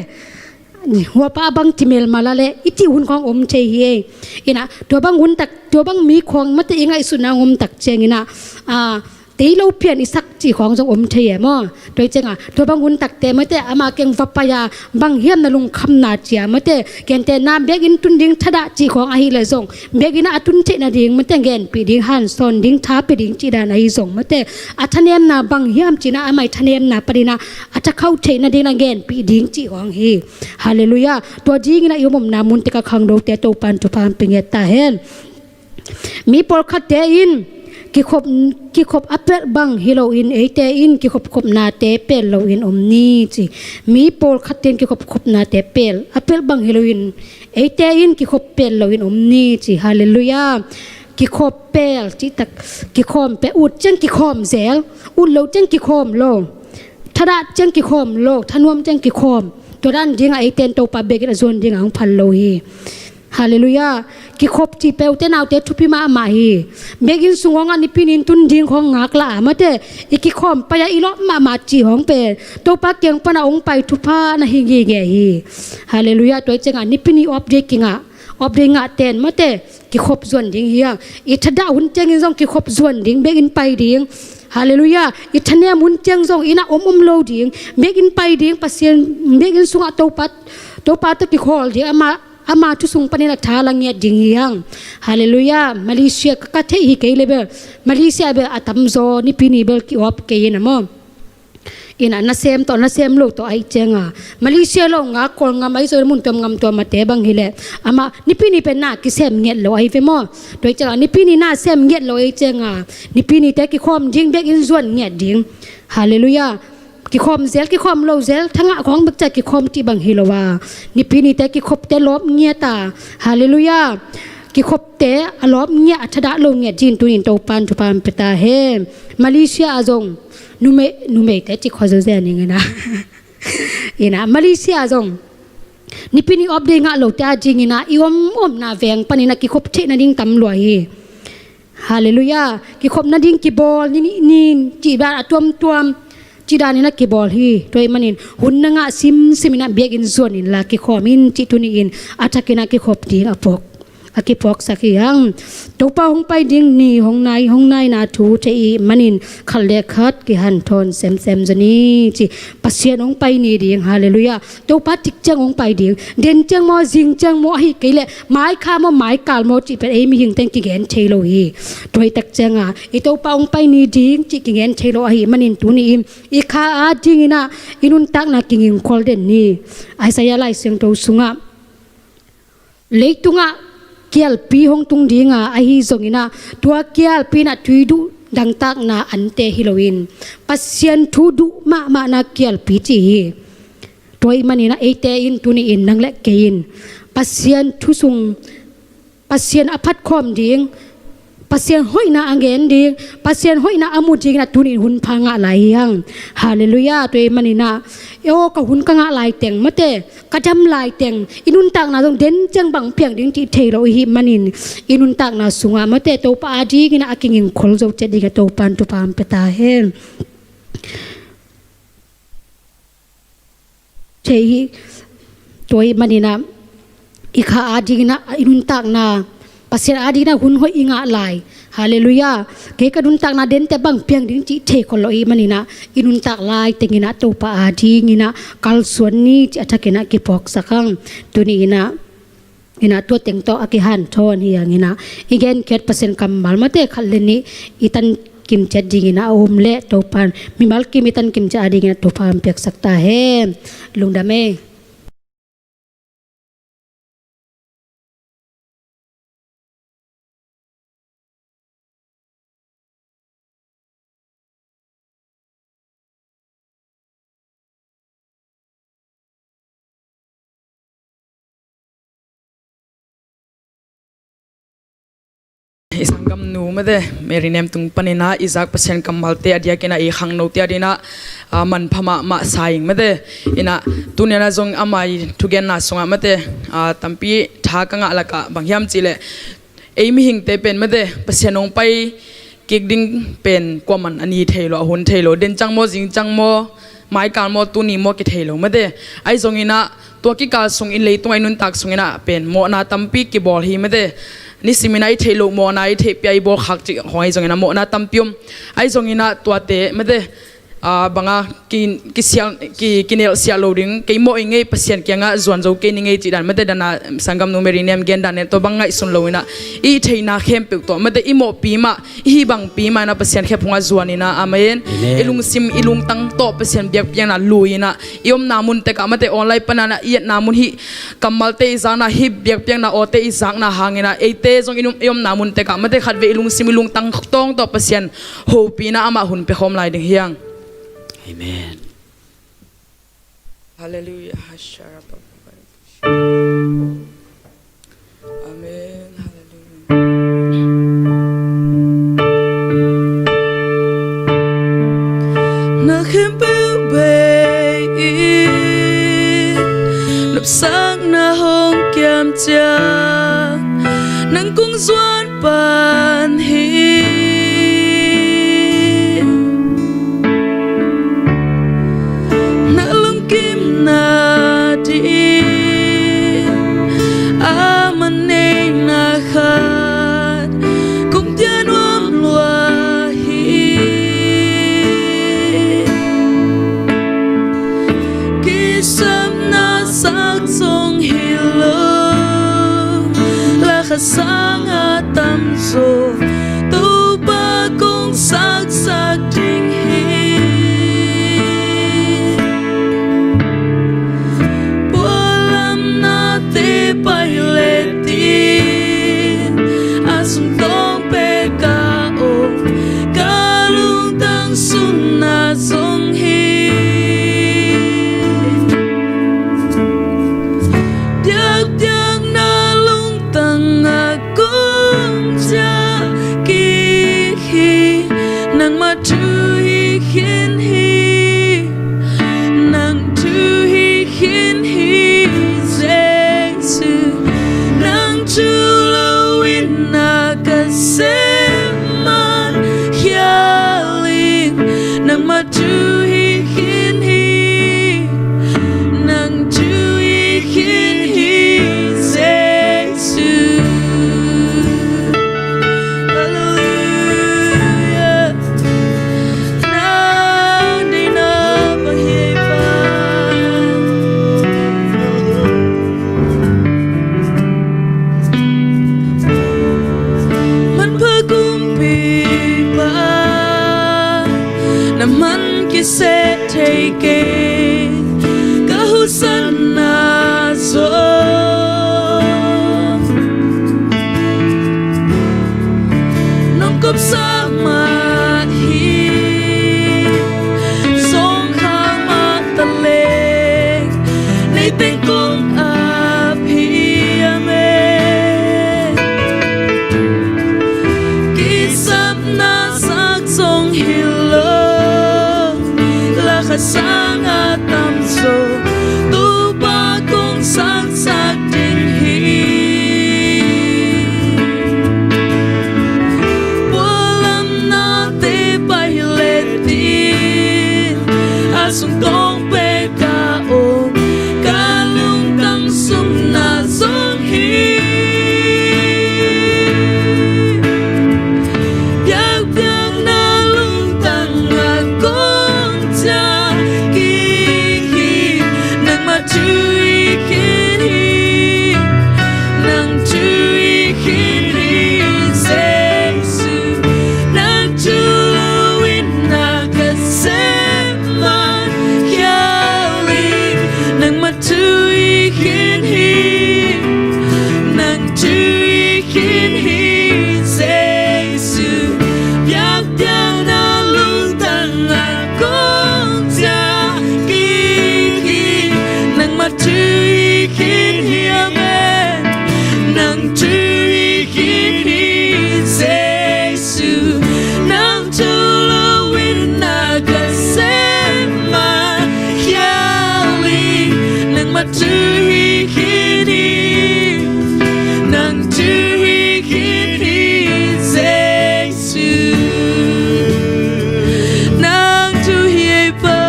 huapa a bang ci melmal a leh i cih hun khawng om thei hi ei. Ina tua bang hun tak, tua bang mi khawng mate i ngaihsutna om tak ciangin ah, ah, tei lo pian i sak cih khawng zong om thei e maw. Tua hi ciangah tua bang hun takte mate, ama kiang va pai a, bang hiam na lungkhamna ci a mate, gentehna biakinn tun ding thadah cih khawng ahih leh zong biakinn ah a tun theih nading mate, genpih ding, hansawn ding, tha pia ding cih dan ahi zong mate, a thanemna bang hiam ci-in ah ama i thanemna panin ah a thakhauh theih nading ah genpih ding cih khawng hi. Halleluiah. Tua dingin ah i om omna mun tek a khangnote Topa'n thupha hong pia ngiat ta hen. Mi pawlkhatte in kikhop, kikhop a pelh bang hi loin, eite in kikhopkhopnate pelh loin om ni ci. Mi pawlkhatte in kikhopkhopnate pelh, a pelh bang hi loin, eite in kikhop pelh loin om ni ci. Halleluiah. Kikhop pelh cih tak, kikhawm pelh, ut ciang kikhawm zel, ut loh ciang kikhawm lo, thadah ciang kikhawm lo, thanuam ciang kikhawm. Tua dan dingah eite in Topa biakinn a zuan dingah hong phal lo hi. Halleluiah. Kikhop cih pen ute naute thupi mahmah hi. Biakinn sung khawngah Nipi ni in tun ding khawng ngaklah a mate, i kikhawm pai a i lawp mahmah cih khawng pen Topa kiang pan a hong pai thupha na hi ngitnget hi. Halleluiah. Tua hi ciangah Nipi ni off day kingah, off day ngahte in mate, kikhop zuan ding hi hang. I thadah hun ciangin zong kikhop zuan ding, biakinn pai ding. Halleluiah. I thanem hun ciang zong inn ah om om lo ding, biakinn pai ding, Pasian biakinn sungah Topa, Topa tawh kikhawl ding, ama, ama thu sung panin a tha la ngiat ding hi hang. Halleluiah. Malaysia ka, ka theih hi kei le bel, Malaysia bel a tamzaw Nipi ni bel ki-off kei in a maw. Ina nasem tawh nasem lo tawh ahih cianga, Malaysia lo nga Kawlgam ahi zong mun tuam gam tuam a te bang hileh, amah Nipi ni pen na kisem ngiat lo ahi ve maw. Tua ahih cianga Nipi ni na sem ngiat lo ahih cianga, Nipi ni te kikhawm ding, biakinn zuan ngiat ding. Halleluiah. Kikhawm zel, kikhawm lo zel, thangah khawng bek cia kikhawm cih bang hi lo a, Nipi ni te kikhop te lawp ngiat a. Halleluiah. Kikhop te a lawp ngiat, a thadah lo ngiat ding tunin Topan thupha hong pia ta hen. Malaysia ah zong numei, numeite cih khua zo zen ing ina. Ina, Malaysia ah zong Nipi ni off day ngah lote a dingina i om omna veng panina kikhop theih nading tam lua hi. Halleluiah. Kikhop nading kibawl ni, ni, ni, cih dan a tuamtuam cih danina kibawl hi. Tua ahih manin hun na ngah simsim ina biakinn zuan inla kikhawm in cih tuni in a thakina kikhop ding a phawk, a kiphawksak hi hang. Topa hong pai ding ni hong nai, hong naina thu thei ih manin khat le khat kihanthawn semsem zaw ni ci. Pasian hong pai ni ding. Halleluiah. Topa tik ciang hong pai ding. Den ciang maw, zing ciang maw, ahi kei leh maikha maw, maikal maw cih pen ei mihing teng kigen thei lo hi. Tua hi tak cianga i Topa hong pai ni ding cih kigen thei lo ahih manin tuni in i kha a dingina i nuntakna kingingkhol den ni. Isaiah Lai Siangtho sungah leitungah kialpi hong tung dinga, ahi zongina tua kialpi inah tuiduh dangtakna ante hi loin Pasian thu duh mahmahna kialpi ci hi. Tua ahih manina eite in tuni in nang le kei in Pasian thu sung, Pasian a phatkhawm ding, Pasian hoihna a gen ding, Pasian hoihna a mu dingin ah tuni in hun pha ngah lai hi hang. Halleluiah. Tua ahih manin ah, aw, ka hun ka ngah laiteng mate, ka dam laiteng, i nuntakna zong den ciang bang piang ding cih thei lo i hih manin, i nuntakna sungah mate, Topa adingin ah a kingingkhol zo ciat dingin ah Topa in thupha hong pia ta hen. Thei hi. Tua ahih manin ah i kha adingin ah i nuntakna, Pasian adingin ah hun hoih i ngah lai. Halleluiah. Kei ka nuntakna dente bang piang ding cih thei khol lo i hih manin ah i nuntak laitengin ah Topa adingin ah kalsuan ni cih a thakin ah kiphawksak hang. Tuni in ah, in ah tua teng tawh a kihanthawn hi hang in ah, i genkhiat Pasian kammal mate khat le nih i tankim ciat dingin ah a om leh Topa in mimal kim i tankim ciat adingin ah thupha hong piaksak ta hen. Lungdam ei. I sanggamnu mate, Mary Nem tung panin ah i zak Pasian kammalte a diakin ah i khangnote adingin ah, ah, manpha mahmah sa ing mate. In ah tuni in ah zong ama i thugenna sungah mate, ah, tampi tha ka ngah lakah bang hiam cih leh, ei mihingte pen mate, Pasian hong pai kik ding pen kuaman a ni thei lo, a hun thei lo, den ciang maw, zing ciang maw, maikal maw, tuni maw kithei lo mate. Ahi zongin ah tua kikal sung in, leitungah i nuntak sungin ah pen mawhna tampi kibawl hi mate. Nisimin ah i theih loh mawhna, i theih pia i bawl khak cih khawng ahi zongin ah mawhna tampi om. Ahi zongin ah tuate mate, ah, banga ki, kisial, ki, kinelh siah lo ding, kei mawh i ngei, Pasian kiangah zuan zo kei ni ngei cih dan mate, dan a sanggamnu Mary Nem gen dan in tua bang ngaihsun lo in ah, i theihna khempeuh tawh mate, i mawhpi mah, i hih bangpi mah in ah Pasian khephungah zuan in ah, amen. Amen. I lungsim i lungtang tawh Pasian biakpiakna lui in ah, i omna mun tekah mate, online panin ah i etna mun, hih kammalte i zakna, hih biakpiakna awte i zakna hangin ah eite zong i om, i omna mun tekah mate, khatvei i lungsim i lungtang tawng tawh Pasian hopihna, amah hun pia khawm lai ding hi hang. Amen. Halleluiah. Amen. Halleluiah. Na khempeuh bei in nopsakna hong kiam ciang, nang kong zuan pan hi. Na lungkimna ding a maneina khat kong pia nuam lua hi. Kisapna sak zong hi lo, lakha sanga tamzaw Topa kong saksak ding hi. Pualamnate pai le tin, a sungtawng peka om, ka lungtang sunna zong hi. Diakdiakna lungtang a kong ciah, Thu hi khin hi, nang thu hi khin hi, Jesu. Nang thu lo in na ka sem man hial hi. Nangmah thu hi khin hi, nang thu hi khin hi, Jesu. Biakpiakna lungtang a kong ciah kik hi. Nangmah thu hi khin hi, amen. Nang thu hi khin hi, Jesu. Nang thu lo in na ka sem man hial hi. Nangmah thu hi khin hi, nang thu hi khin hi, Jesu. Nang thu hi ei Pa.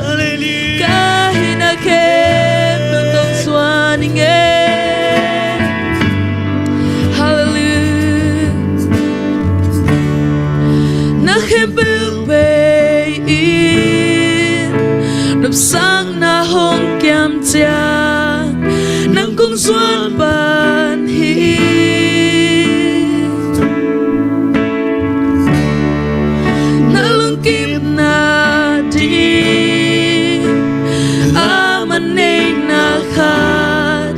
Hallelujah. Ka hihna khempeuh tawh suan ing e. Hallelujah. Na khempeuh bei in nopsakna hong kiam ciang nang kong zuan pan hi. Na lungkimna ding a man neihna khat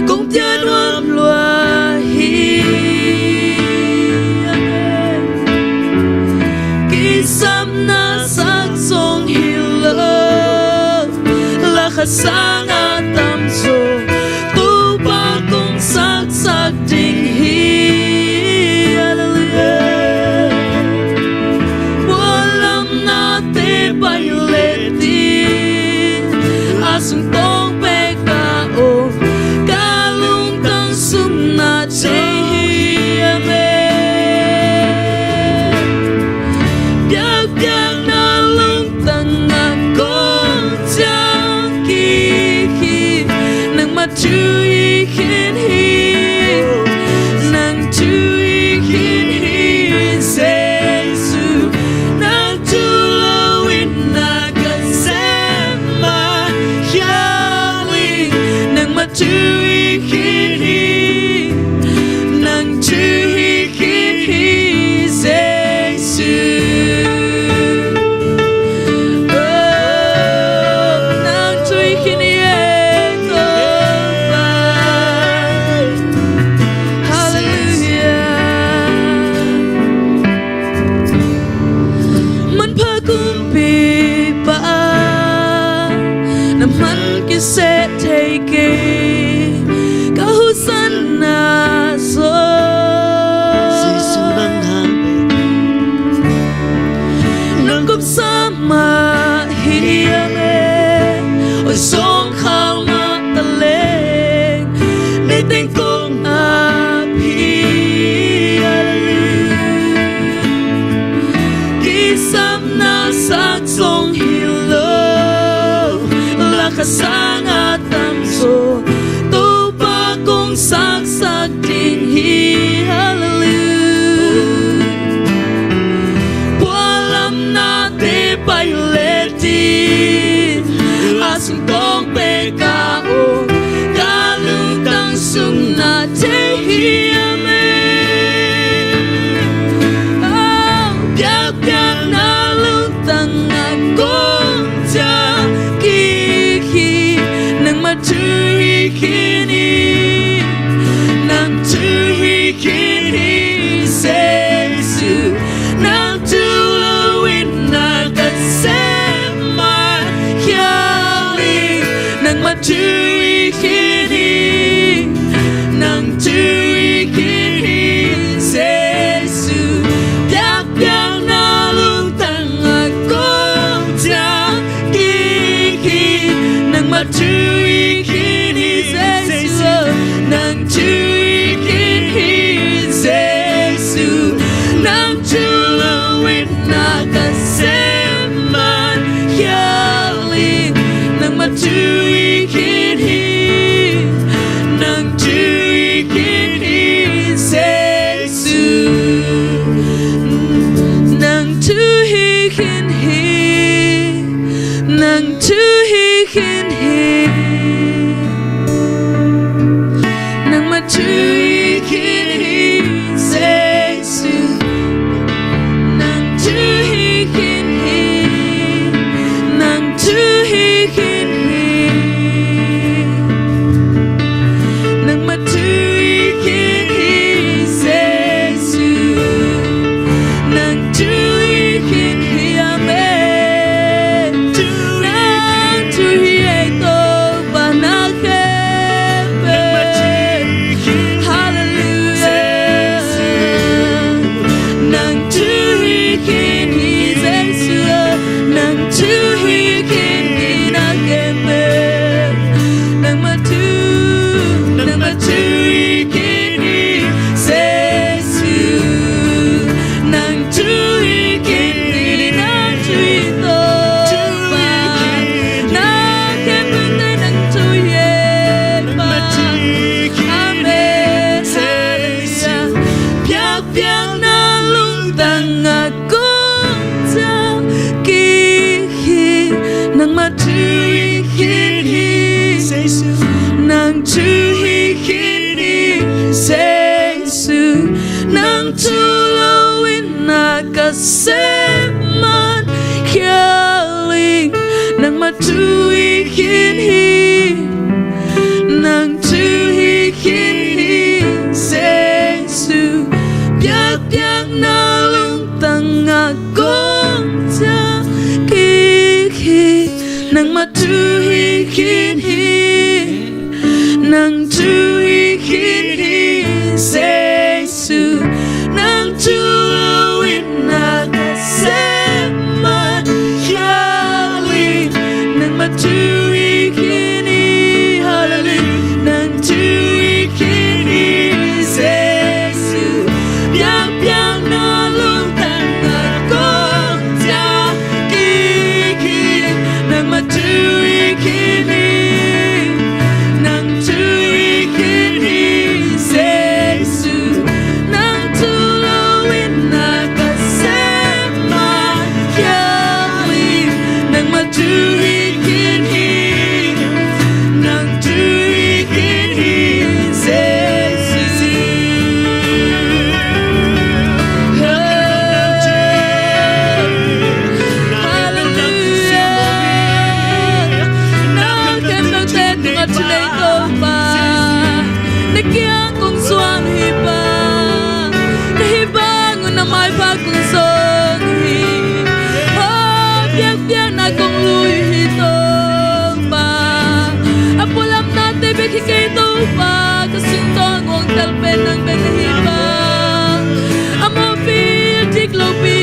kong pia nuam lua hi. Amen. Kisapna sak zong hi lo, lakha sang a tam zaw Topa kong saksak ding hi. Hallelujah. Pualamnate pai le tin a sung tawng pek ka om, ka lungtang sung na thei hi. Amen. Biakpiakna lungtang a kong ciah kik hi. Nangmah thu hi khin hi, nang thu hi khin hi, Jesu. Nang thu lo in na ka sem man hial hi. Nangmah thu hi khin hi, nang thu hi khin hi, Jesu. Oh, nang thu hi khin hi e, Topa. Hallelujah. Manpha kumpipa, na man kiseh thei kei, ka hosanna zong Jesu nang hang nang gupsa mah hi. Amen. Oi, sawngkhal mah taleng, neiteng kong ap hi. Hallelujah. Kisapna sak zong hi lo, lakha sang a tam zaw Topa kong saksak ding hi. Hallelujah. Pualamnate pai le tin a sung tawng pek ka om, ka lungtang sung na thei hi. Amen. Oh, biakpiakna lungtang a kong ciah kik hi. Nangmah thu hi khin hi, nang thu hi khin hi, Jesu. Nang thu lo in na ka sem man hial hi. Nangmah thu hi khin hi, nang thu hi khin hi, Jesu. Biakpiakna lungtang a kong ciah kik hi. Nangmah thu hi khin hi, Jesu. Nang thu hi khin hi, Jesu. Nang thu lo in na ka sem man hial hi. Nangmah thu hi khin hi, nang thu hi khin hi, Jesu. Nang thu hi khin hi, nang thu hi khin hi. thu hi khin hi, nang thu hi khin hi, Jesu. Biakpiakna lungtang ah kong ciah kik hi, nangmah thu hi khin hi, nang thu hi khin hi, Jesu. Nang thu lo in na ka sem mah khial in, nangmah thu hi khin hi, hallelujah. Nang thu hi khin hi, Jesu. Biakpiakna lungtang ah kong ciah kik hi, nangmah thu hi khin hi, nang thu hi khin hi, Jesu. Nang thu lo in na ka sem mah khial in, nangmah thu hi khin hi, nang thu hi khin hi, Jesu. Hallelujah. Na khempeuhte tungah thunei Topa, na kiang kong zuan uh hi Pa. Na hih bang un na maipha kong zong uh hi. Oh, biakpiakna kong lui uh hi Topa. A pualamnate bek hi kei Topa, ka sungtawng uangtel pen nang bek na hi Pa. A mawhpi a dik lopi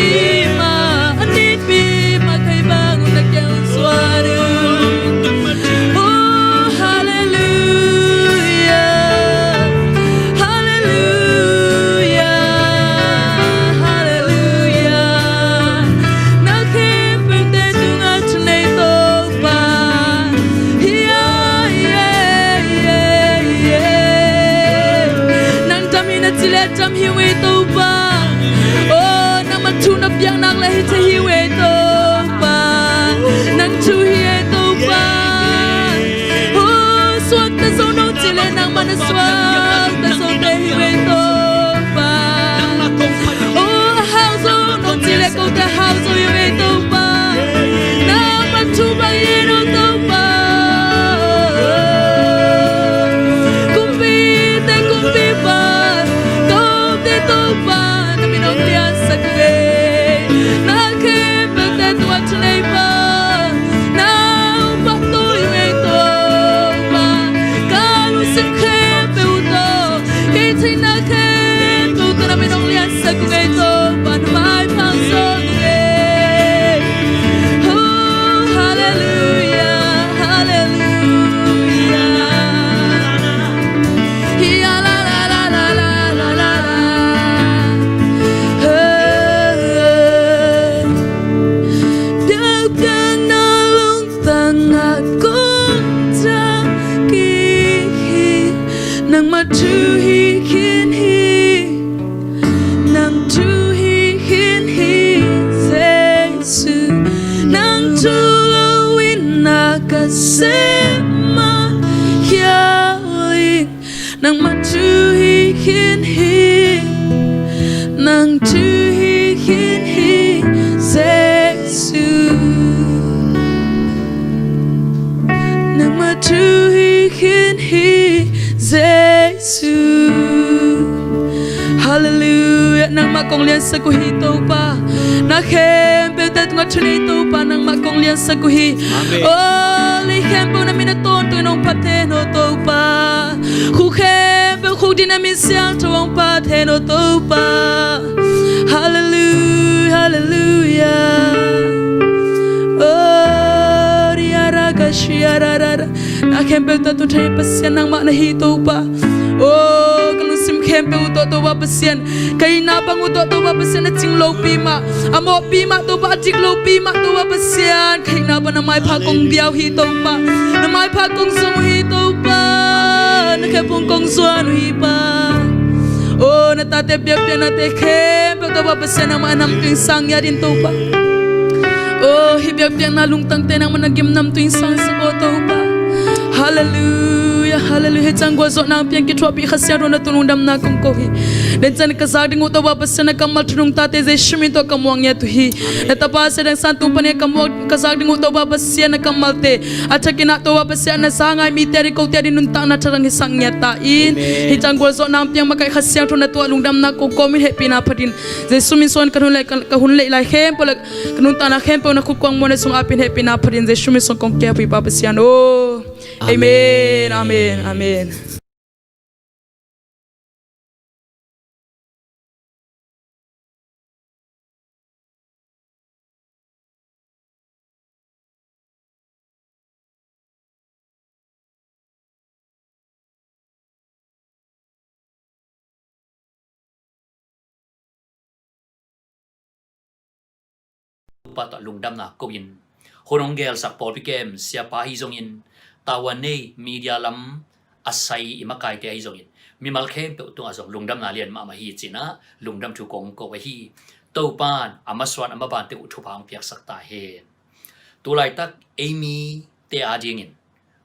mah, a nitpi mah ka hih bang un na kiang zuan uh. Oh, hallelujah, hallelujah, hallelujah. Na khempeuhte tungah thunei Topa. Hi a, hi a, hi a, hi a. Nang dam hi na ci leh dam hi uh ei Topa. Oh, nangmah thu na piak nak leh hi thei hi uh ei Topa. Nang thu hi ei Topa. Oh, suakta zo nong ci leh nangmah na suakta zo thei hi uh ei Topa. Oh, a hau zo nong ci leh kote a hau zo hi uh ei Topa. Nangmah thu bang hi uh ei Topa. Kumpite Kumpipa, Tote Topa, na min hong liansak uh ei. Na khempeuhte tungah thunei Pa, na hong pahtawi uh ei Topa. Ka lungsim khempeuh tawh, kei theihna khempeuh tawh na min hong liansak uh ei Topa, na maipha hong zong uh ei. Oh, hallelujah, hallelujah. Hi a la la la la la la la. Hey. Biakpiakna lungtang ah kong ciah kik hi, nangmah thu hi khin hi, nang thu hi khin hi, Jesu. Nang thu lo in na ka sem mah khial in, nangmah thu hi khin hi, nang thu hi khin hi, Jesu. Nangmah thu hi khin hi, Jesu. Hallelujah. Nangmah kong liansak uh hi Topa. Na khempeuhte tungah thunei Topa, nangmah kong liansak uh hi. Amen. Oh, lei khempeuh na min a tawntung in hong phat hen aw Topa. Khuk khempeuh khuk ding na min siangtho hong phat hen aw Topa. Hallelujah, hallelujah. Oh, riara ka shiarara. Na khempeuh tawh tun thei Pasian nangmah na hi Topa. Oh, ka lungsim khempeuh uh tawh Topa Pasian, ka hihna bang uh tawh Topa Pasian, a cing lopi mah, a mawhpi mah Topa, a dik lopi mah Topa Pasian, ka hihna bang na maipha kong bia uh hi Topa. Na maipha kong zong uh hi Topa. Na khe pung kong zuan uh hi Pa. Oh, na tate biakpiaknate khempeuh Topa Pasian, nangmah a namtui in sang ngiat in Topa. Oh, hih biakpiakna lungtangte nangmah na gim namtui in sangsak aw Topa. Hallelujah, hallelujah. Hih ciang gualzawhna hong pia in kithuahpih Kha Siangtho na tung lungdamna kong ko hi. Len ciang ka zak ding uh Topa Pasian na kammal thu nungtate Jesu min tawh ka muak ngiat uh hi. Na tapa Cedang San tung panin ka muak ka zak ding uh Topa Pasian na kammalte a thakin ah Topa Pasian na za ngai mite a ding kote a ding nuntakna tha dang hisak ngiat ta in. Hih ciang gualzawhna hong piang makaih Kha Siangtho na tungah lungdamna kong kawm in hehpihna phat in Jesu min suang ka hun leh ka hun leh lai khempeuh leh ka nuntakna khempeuh na khut kuang muan na sung apin hehpihna phat in Jesu min suang kong keu hi Pa Pasian aw. Amen. Amen. Amen. Topa tawh lungdamna ko in hun hong gelsak pawlpi kem siapa ahi zongin, tawa nei media lam a sai i makaite ahi zongin, mimal khempeuh tungah zong lungdamna lian mahmah hi cinah lungdam thu kong ko ahi. Topan a masuan a mabante uh thupha hong piaksak ta hen. Tulaitak ei mite adingin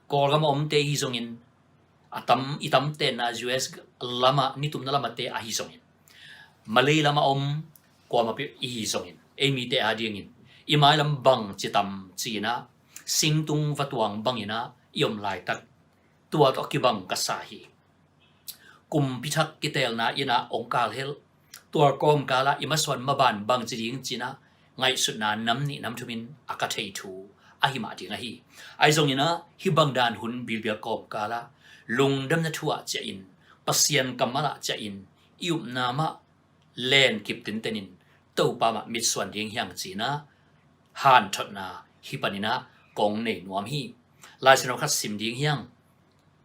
Kawlgam a omte ahi zongin, a tam i tamtenna U S lamah nitumna lamate ahi zongin, Malay lamah om kuamah peuh ihi zongin, ei mite adingin i mailam bang citam cinah singtung vatuang banginah i om laitak tua tawh kibang ka sa hi. Kumpi thak kiteelna inah ong kalhelh, tua kawmkalah i masuan maban bangci ding cinah ngaihsutna nam nih nam thumin a ka thei thu ahi mah ding ahi. Ahi zonginah hih bangdan hun bilbial kawmkalah lungdamna thu ah ciahin, Pasian kammal ah ciahin i upna mah len kip tintenin Topa mah mitsuan ding hiang cinah hanthotna hih paninah kong nei nuam hi. Lai Siangtho khat sim ding hiang.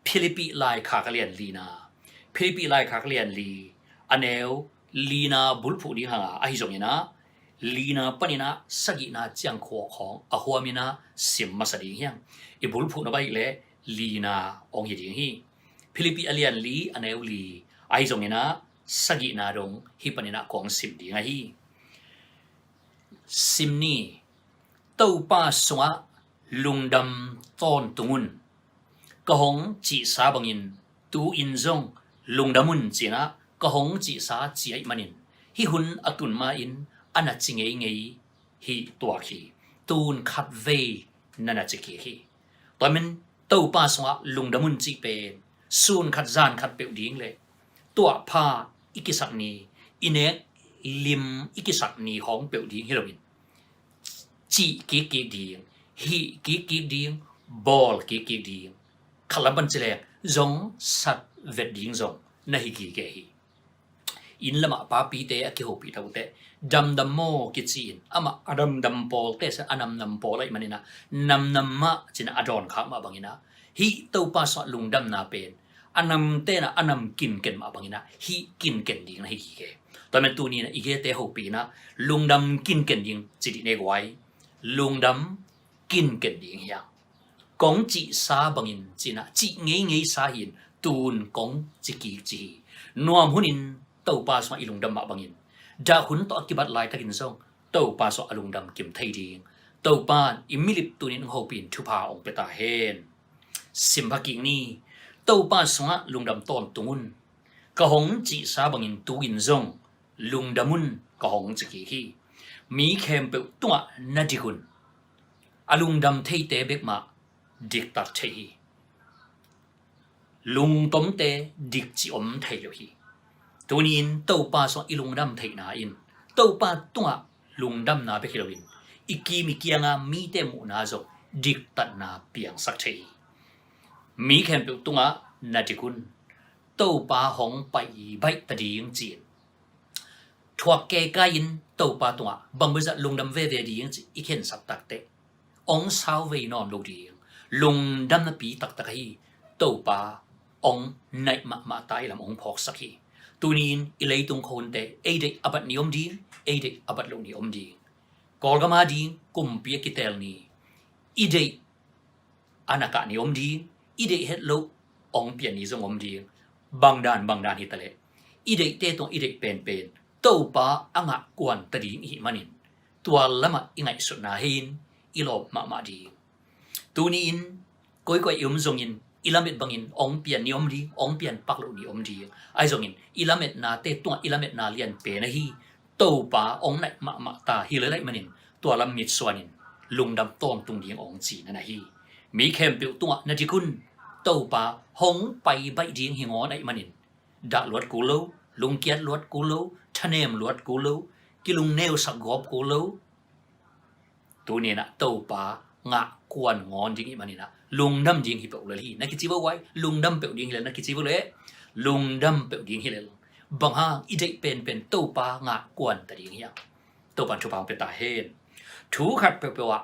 Philippi laikhak a lian lina, Philippi laikhak a lian li, a neu lina bulphuh ding hanga ahi zonginah lina paninah sagihna ciangkhuak khawng a huaminah sim masa ding hiang. I bulphuhna baih leh lina ong hi ding hi. Philippi a lian li a neu li ahi zonginah sagihna dong hih paninah kong sim ding ahi. Sim ni. Topa sungah lungdam tawntung un. Ka hong cihsa bangin tu-in zong lungdam un cinah ka hong cihsa ci ahih manin hih hun a tun ma-in a na ci ngeingei hi tuak hi. Tun khat vei na na ci kik hi. Tua men Topa sungah lungdam un cih pen sun khat zan khat peuh ding le tuahpha i kisak ni, i nek lim i kisak ni hong peuh ding hi loin, cih kikkik ding, hih kikkik ding, bawl kikkik ding, khatlam pan cilek zong sat vet ding zong na hi kike hi. Inn lamah papite a kihopih tauteh damdam maw kici-in amah a damdam pawlte sa a namnam pawl ahih maninah namnam mah cinah a dawnkhak mah banginah hih Topa sungah lungdamna pen a namtenah a nam kinken mah banginah hih kinken ding na hi kike. Tua men tuninah i gete hopih inah lungdam kinken ding ci dih ne guai. Lungdam kinken ding hiang. Kong cihsa bangin cinah cih ngeingei sa hi-in tun kong ci kik ci hi. Nuam hunin Topa sungah i lungdam mah bangin dah hun tawh a kibat laitakin zong Topa sungah a lungdam kim thei ding Topa in i milip tunin hong hopih in thupha hong pia ta hen. Sim pha kik ni. Topa sungah lungdam tawntung un. Ka hong cihsa bangin tu-in zong lungdam un ka hong ci kik hi. Mi khempeuh tungah na dik un. A lungdam theite bek mah diktak thei hi. Lungtomte dik ci om thei lo hi. Tuni-in Topa sungah i lungdam theihna in Topa tungah lungdamna bek hi loin i kim i kianga mite muhna zong diktatna piangsak thei hi. Mi khempeuh tungah na dik un. Topa hong pai baih ta ding ci-in thuak kekai-in Topa tungah bang bawizat lungdam veve ding ci i khensat takteh ong sau vei nawn lo ding lungdamna pi taktak ahi Topa ong naih mahmah ta i lam ong phawksak hi. Tuni-in i leitung khonte ei deih a bat ni om ding, ei deih a bat loh ni om ding. Kawlgam a ding kumpi a kitel ni, i deih a na kah ni om ding, i deih het loh ong pian ni zong om ding. Bangdan bangdan hitaleh i deihte tungah i deih penpen Topa a ngah kuan ta ding ihih manin tua lamah i ngaihsutna hi-in i lawp mahmah ding. Tuni-in koikoi i om zongin i lamet bangin hong pian ni om ding, hong pian pak loh ni om ding. Ahi zongin i lametnate tungah i lametna lianpen ahi Topa hong naih mahmah ta hi lel ahih manin tua lam mitsuanin lungdam tawntung ding hong ci na na hi. Mi khempeuh tungah na dik un. Topa hong pai baih ding hi ngawn ahih manin dah luat kul lo, lungkiat luat kul lo, thanem luat kul lo, kilungneusak gawp kul lo. Tuninah Topa ngah kuan ngawn ding ih maninah lungdam ding hi peuh lel hi. Na kici vo guai, lungdam peuh ding hi lel, na kici vo leh lungdam peuh ding hi lel. Bang hang? I deih penpen Topa ngah kuan ta ding hiam? Topan thupha hong pia ta hen. Thu khat peuhpeuh ah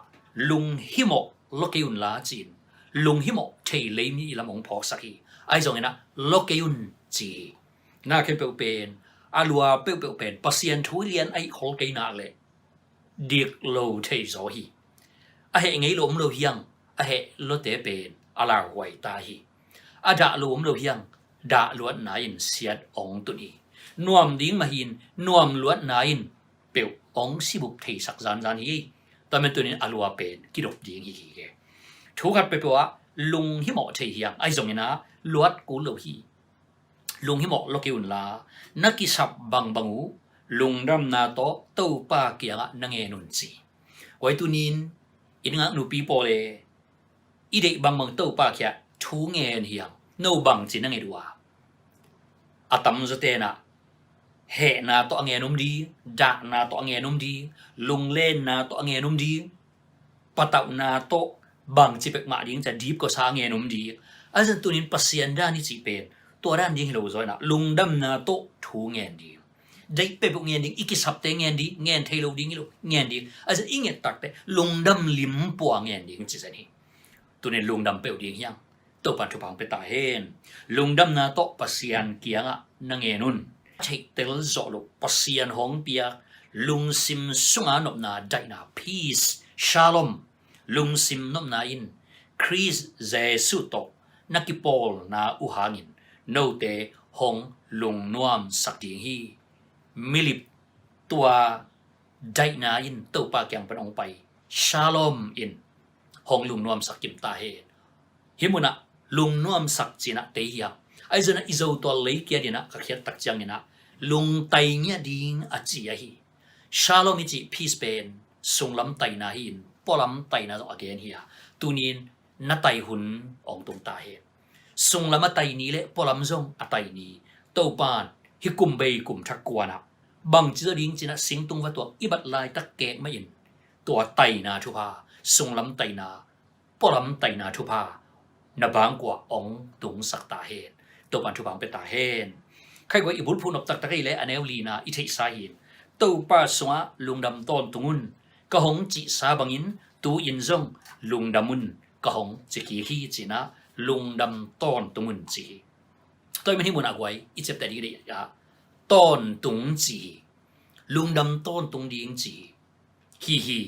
lunghimawh lo kei unla ci-in lunghimawh thei lei mi i lam hong phawksak hi. Ahi zonginah lo kei un ci hi. Na khempeuh pen, a lua peuhpeuh pen Pasian thu lian ahi khol kei nak leh dik lo thei zaw hi. A heh ngei lo om lo hiang, a heh lote pen a lauhuai ta hi. A dah lo om lo hiang, dah luatna in siat hong tun hi. Nuam ding mah hi-in nuam luatna in peuh hong sibup theisak zanzan hi. Tua men tunin a lua pen kidop ding hi hi ke. Thu khat peuhpeuh ah lunghimawh thei hiang, ahi zonginah luat kul lo hi. Lunghimawh lo kei unla, na kisap bangbang uh lungdamna tawh Topa kiangah na ngen un ci. Guai, tunin i ngak nupi pawl e, i deih bangbang Topa kiangah thu ngen hiam? No bangci na nget uh a? A tamzaw tenah hehna tawh a ngen om ding, dahna tawh a ngen om ding, lunglenna tawh a ngen om ding, patauhna tawh bangci pek mah ding cia dipkuasa a ngen om ding. Ahi zongin tunin Pasian dan i cih pen tua dan ding hi lo zaw inah lungdamna tawh thu ngen ding. Deih peuhpeuh ngen ding, i kisapte ngen ding, ngen thei lo ding hi lo, ngen ding. Ahi zongin i nget takte lungdam limpua ngen ding ci zen hi. Tunin lungdam peuh ding hiang. Topan thupha hong pia ta hen. Lungdamna tawh Pasian kiangah na ngen un. Theihtel zawh loh Pasian hong piak lungsim sunga nopna, daihna, peace, shalom, lungsim nopna in Khrist Jesuh tawh na kipawlna uh hangin note hong lungnuamsak ding hi. Milip tua daihna in Topa kiang pan hong pai, shalom in hong lungnuamsak kim ta hen. Hih munah lungnuamsak cinah tei hiam? Ahi zonah i Zotual lei kiat inah ka khiat tak cianginah lungtai ngiat ding a ci ahi. Shalom i cih peace pen sunglam taina hi-in pualam taina zong a gen hi a. Tunin na tai hun hong tung ta hen. Sunglam a tai ni le pualam zong a tai ni. Topan hih kum bei kum thak kuanah bangci zaw ding cinah singtung va tuak i bat laitak kek mahin tua taina thupha, sunglam taina, pualam taina thupha na bangkua hong tungsak ta hen. Topan thupha hong pia ta hen. Khaiguai, i bulphuh nop taktak ei le a neu lina i theihsa hin, Topa sungah lungdam tawntung un, ka hong cihsa bangin tu-in zong lungdam un, ka hong ci kik hi cinah lungdam tawntung un ci hi. Tua hi man hih munah guai i ciapteh ding deih ah tawntung ci hi. Lungdam tawntung ding ci hi. Hi hi.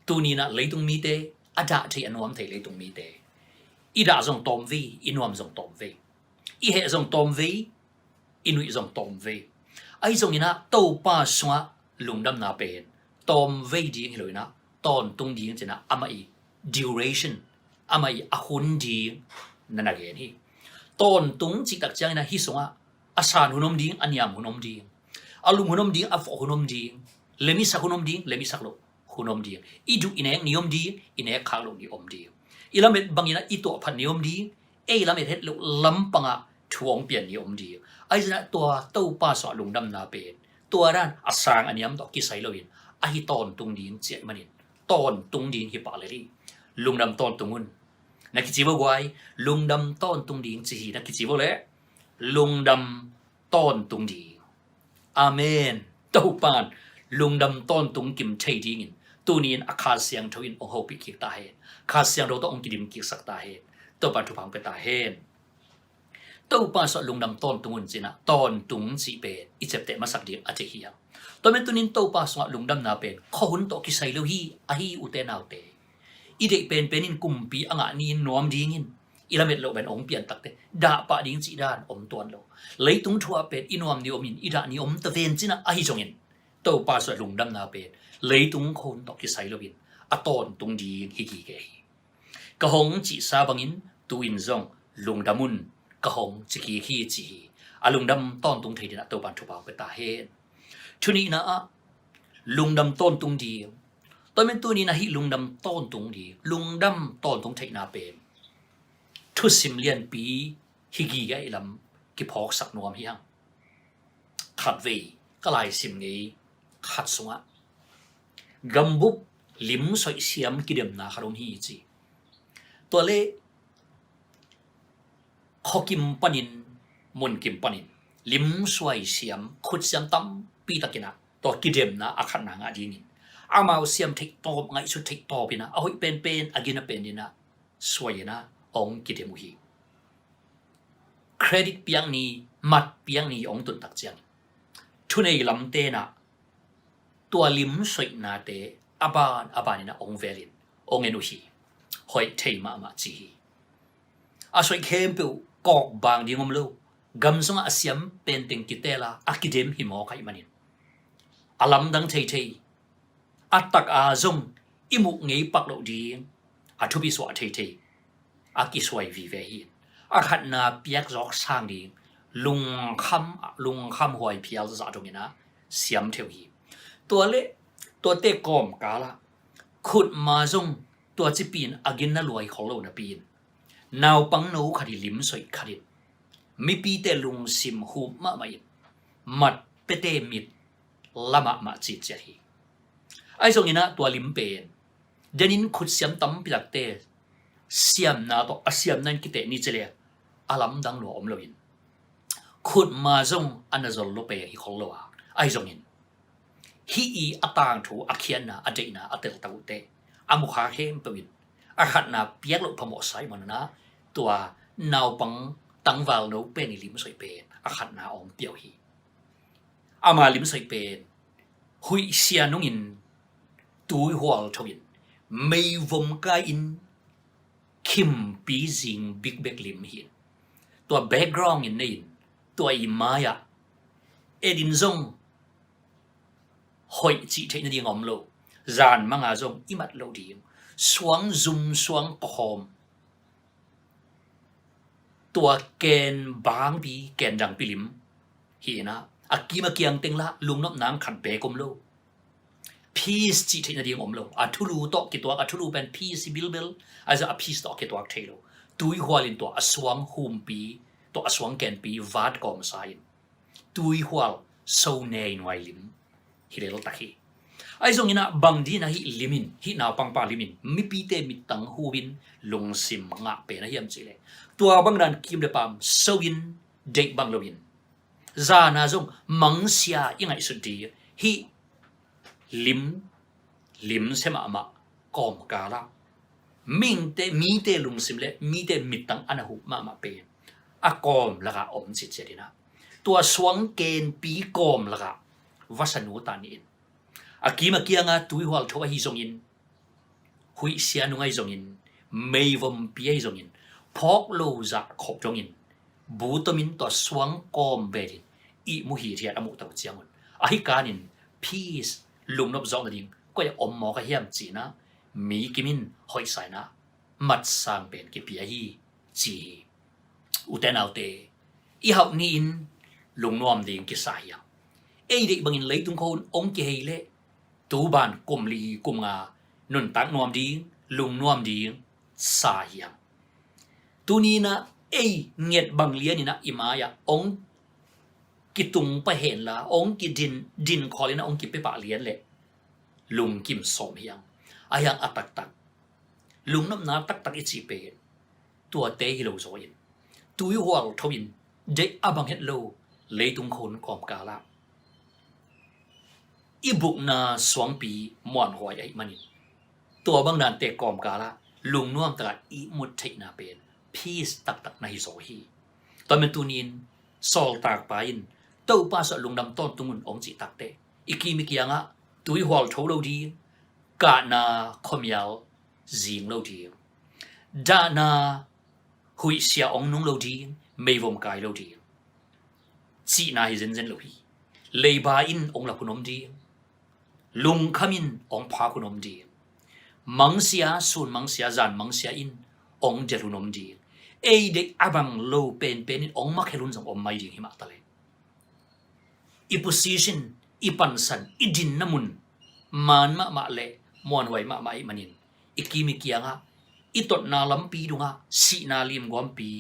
Tuninah leitung mite, a dah thei a nuam thei leitung mite, i dah zong tawmvei, i nuam zong tawmvei, i heh zong tawmvei, i nuih zong tawmvei. Ahi zonginah Topa sungah lungdamna pen tawmvei ding hi loinah tawntung ding cinah amah i duration, amah i a hun ding na na gen hi. Tawntung cihtak cianginah hih sungah a san hun om ding, a niam hun om ding, a lum hun om ding, a vawh hun om ding, lem i sak hun om ding, lem i sak loh hun om ding, i duh i nek ni om ding, i nek khak loh ni om ding, i lamet banginah i tuahphat ni om ding, ei lamet het loh lampangah thu hong pian ni om ding. Ahi zonah tua Topa sungah lungdamna pen tua dan a sang a niam tawh kisai loin ahi tawntung ding ci ahih manin tawntung ding hi pah lel hi. Lungdam tawntung un. Na kici vo guai, lungdam tawntung ding ci hi. Na kici vo leh lungdam tawntung ding. Amen. Topan lungdam tawntung kim thei dingin tunin a Kha Siangtho in hong hopih kik ta hen. Kha Siangtho tawh hong kidim kiksak ta hen. Topan thupha hong pia ta hen. Topa sungah lungdam tawntung un cinah tawntung cih pen i ciapteh masak ding a cih hi a. Tua men tunin Topa sungah lungdamna pen khuahun tawh kisai lo hi. Ahi, ute naute, i deih penpen in kumpi a ngah ni-in nuam dingin i lamet loh pen hong piantakte dah pah ding cih dan om tuan lo. Leitung thu-ah pen i nuam ni omin i dah ni om ta ven cinah, ahi zongin Topa sungah lungdamna pen leitung khuahun tawh kisai loin a tawntung ding hi gige hi. Ka hong cihsa bangin tu-in zong lungdam un, ka hong ci kik hi ci hi. A lungdam tawntung thei dinah Topan thupha hong pia ta hen. Thu nihna ah lungdam tawntung ding. Tua man tuni-in ah hih lungdam tawntung ding, lungdam tawntung theihna pen thusim lianpi hi gige lam kiphawksak nuam hi hang. Khatvei ka laisim ngei khat sungah gambup limsoih siam kidemna khat om hi ci. Tua leh khuakim panin, munkim panin limsuai siam, khutsiam tampi takin ah tua kidemna a khatna ngah dingin amau siam theih tawp, ngaihsut theih tawp in ah a hoih penpen, a gina pen in ah suai in ah hong kidem uh hi. Credit piak ni, mat piak ni hong tun tak ciangin thunei lamte in ah tua limsoihnate a ban a ban in ah hong velin hong en uh hi. Hoih thei mahmah ci hi. A soih khempeuh kawkbang ding om lo. Gam sungah a siam penteng kitel a, a kidem hi mawk ahih manin a lamdang theithei, a tak a zong i muh ngei pak loh ding a thupi suah theithei a kisuai vive hi. A khatna piak zawk sang ding lungkham, lungkham huai phial zah dongin ah siam thei uh hi. Tua leh tuate kawmkal ah khutma zong tua cipi in a ginna luai khol lo napi in naupangno khat hi, limsoih khat in mipite lungsim hup mahmah in mat piate mit la mahmah citciat hi. Ahi zongin ah tua lim pen denin khutsiam tampi takte siamna tawh a siamna in kiteh ni ci leh a lamdang lua om loin khutma zong a na zol lua pen hi khol lo a. Ahi zongin hih i a tangthu, a khiatna, a deihna a teltak uh teh a mukha khempeuh in a khatna piak loh phamawhsa ahih manin ah tua naupang tangvalno pen i limsoih pen a khatna hong pia uh hi. Ama limsoih pen huihsia nungin tuihual tho in meivom kai-in khimpi zing bikbek lim hi. Tua background in nei in tua i mai-ah et in zong hoih cih theih nading a om lo. Zan manga zong i mat loh ding, suang zum, suang pawkhawm, tua ken bangpi, ken dangpi lim hi in ah a kim a kiang teng lah lungnop nang khat beek om lo. Peace cih theih nading om lo. A thulu tawh kituak, a thulu pen peace hi bilbel, ahi zong a peace tawh a kituak thei lo. Tuihual in tua a suang humpi, tua a suang kenpi vat kawmsa in tuihual so nei nuai lim hi lel tak hi. Ahi zongin ah bang ding in ah hih lim in, hih naupangpa lim in mipite mittang hup in lungsim ngah pen a hiam cih leh tua bang dan kim le pam so in deih bang loin zan a zong mangsia i ngaihsut ding hih lim, limsia mahmah kawmkal ah mite, mite lungsim le mite mittang a na hup mahmah pen a kawm lakah om citciat in ah tua suang kenpi kawm lakah vasa nu ta ni in a kim a kiang a tuihual tho ahi zongin, huihsia nung ahi zongin, meivompi ahi zongin, phawk lo zah khop dongin bu tomin tua suang kawm betin ihmu hithiat a muh tak uh ciangun ahi kanin peace, lungnop zawk nading koi ah om mawk a hiam ci in ah mi kim in hoihsa in ah matsang pen kipia hi ci hi. Ute naute, i hauh ni-in lungnuam ding kisa hi hang. Ei deih bangin leitung khua hun hong kihei leh tuban kum li kum nga nuntak nuam ding, lungnuam ding sa hi hang. Tuni in ah ei nget bang lian in ah i mai-ah hong kitung pah hen la, hong kidin, din khawl in ah hong kipia pah lian leh lungkim sawm hi hang. Ahi hang a taktak lungnopna taktak i cih pen tuate hi lo zaw in tuihual tho in deih a bang het lo leitung khua hun kawmkal ah i bukna suangpi muanhuai ahih manin tua bang dante kawmkal ah lungnuam takah ihmut theihna pen peace taktak na hi zaw hi. Tua man tuni-in sawltakpa in Topa suah lungdam tawntung un hong cih takteh i kim i kiangah tuihual tho lo ding, kahna khuamial zing lo ding, dahna huihsia hong nung lo ding, meivom kai lo ding cihna hi zenzen lo hi. Leiba in hong lap hun om ding, lungkham in hong phak hun om ding, mangsia, sun mangsia, zan mangsia in hong delh hun om ding, ei deih a bang lo penpen in hong makhel hun zong om mai ding hi mah taleh, i position, i pansan, i dinna mun maan mahmah le muanhuai mahmah ahih manin, i kim i kiangah, i totna lampi dungah sihna limguampi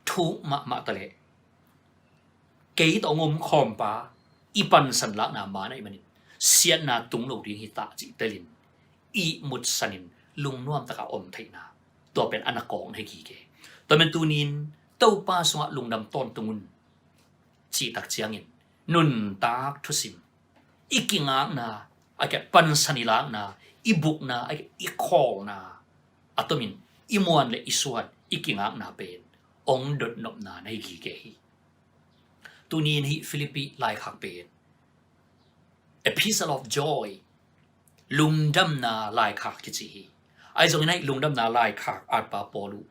thuk mahmah taleh, kei tawh hong om khawmpa i pansan lakna maan ahih manin siatna tung lo ding hi ta cih telin ihmut sanin lungnuam taka om theihna, tua pen a na kawk na hi kei. Tua pen tunin Topa sungah lungdam tawntung un cih tak ciangin nuntak thusim, i kingakna, a kia pansan i lakna, i bukna, a kia i khawlna, a tomin i muan le i suan, i kingakna pen hong dotnopna na hi gige hi. Tunin hih Philippi laikhak pen epistle of joy, lungdamna laikhak kici hi. Ahi zongin hih lungdamna laikhak atpa Paul uh,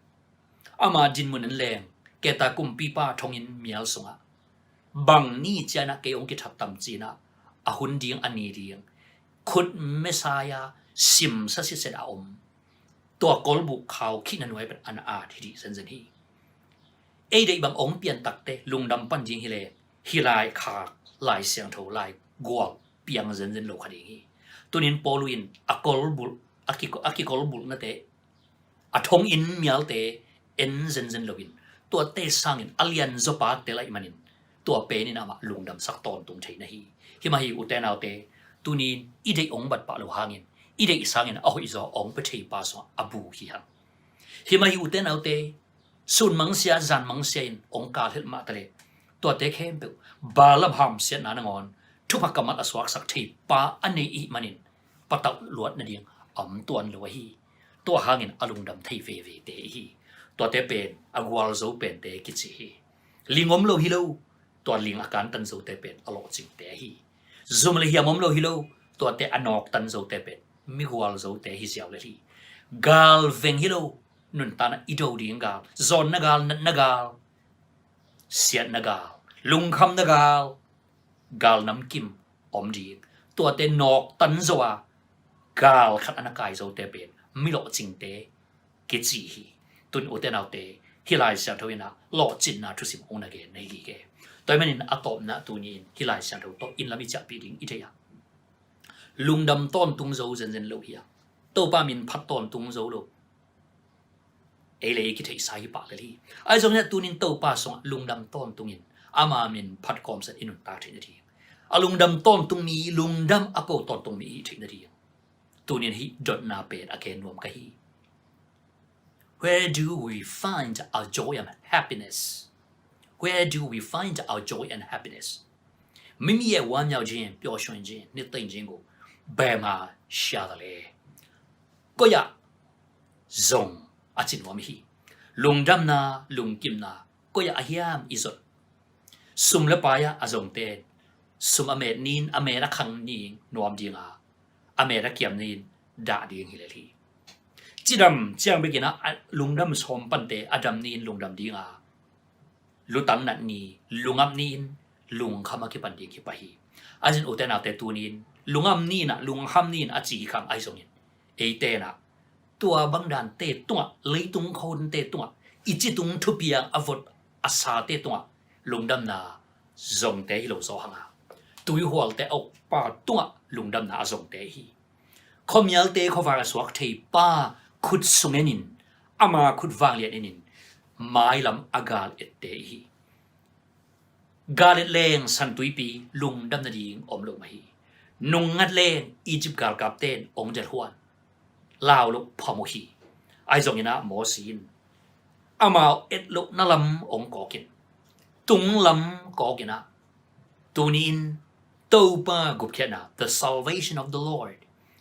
ama dinmun an leng, Kreta kumpipa thonginn mial sungah bang ni cianah kei hong kithat tam cinah, a hun ding a ni ding, khut Messiah simsa sitset a om, tua kolbulh khau khihna nuai pen an at hi dih zenzen hi. Ei deih bang hong piantakte lungdam pan ding hi le, hih laikhak, Lai Siangtho, lai gual piang zenzen lo kha ding hi. Tunin Paul in a kolbulh, a ki, a kikolbulhnate, a thonginn mialte en zenzen loin, tuate sangin a lianzaw pate laih manin, tua penin amah lungdamsak tawntung thei na hi. Himah hi ute naute, tunin i deih hong bat pah lo hangin, i deih sangin a hoihzaw hong pia theipa sungah a bu hi hang. Himah hi ute naute, sun mangsia, zan mangsia in hong kalhelh mah taleh, tuate khempeuh Balaam hamsiatna nangawn thupha kammal a suaksak theipa a nei ihih manin patauh luat nading a om tuan lo ahi. Tua hangin a lungdam thei vevete hi. Tuate pen a gualzo pente kici hi. Ling om lo hi lo, tua ling a kantan zote pen a lawhcingte ahi. Zum le hiam om lo hi lo, tuate a nawktan zote pen migualzote hi ziau lel hi. Gal veng hi lo, nuntakna i do ding gal, zawnna gal, natna gal, siatna gal, lungkhamna gal, gal namkim om ding, tuate nawktan zo a, gal khat a na kai zote pen mi lawhcingte kici hi. Tun ute naute, hih Lai Siangtho in ah lawhcinna thusim hong na gen na hi gige. Tua ahih manin a tawpna tunin hih Lai Siangtho tawh inn lam i ciahpih ding i thei a, lungdam tawntung zo zenzen lo hi a, Topa min phat tawntung zo lo, ei le ei kitheihsa hi pah lel hi. Ahi zongin ah tunin Topa sungah lungdam tawntungin ama min phat kawmsan i nuntak theih nading, a lungdam tawntung mi, lungdam a ko tawntung mi i hih theih nading, tunin hih dotna pen a gen nuam ka hi. Where do we find our joy and happiness? Where do we find our joy and happiness? ไม่มีวันยาวเย็น ปลิวชวนเย็น ในเต็งเย็นกู แบบมาเชียร์ทะเล ก็อยาก zong a ci nuam hi. Lungdamna, lungkimna koi ah a hiam i zon? Sum le pai ah a zongte in sum a met ni-in a met a khang ni-in nuam ding a, a met a kiam ni-in dah ding hi lel hi. Cidam ciang bekin ah a lungdam sawm pante a dam ni-in lungdam ding a, lutang nat ni, lungap ni-in lungkham a kipan ding hi pah hi. Ahi zongin ute naute, tuni-in lungap ni-in ah, lungkham ni-in a ci hi khang, ahi zongin eite in ah tua bang dante tungah, leitung khonte tungah, i citung thupiang a vot a sate tungah lungdamna zongte hi lo zaw hang a, tuihualte a ukpa tungah lungdamna a zongte hi. Khuamialte khuavak a suak theipa khut sung enin, ama khut vanglian enin mailam a gal ette hi. Gal et leng San Tuipi lungdam nading om lo mah hi. Nungngat leng Egypt galkapte in hong delh huan, lau loh phamawh hi. Ahi zongin ah Moses in amau et lohna lam hong kawkin, tung lam kawkin ah, tuni-in Topa gupkhiatna, the salvation of the Lord,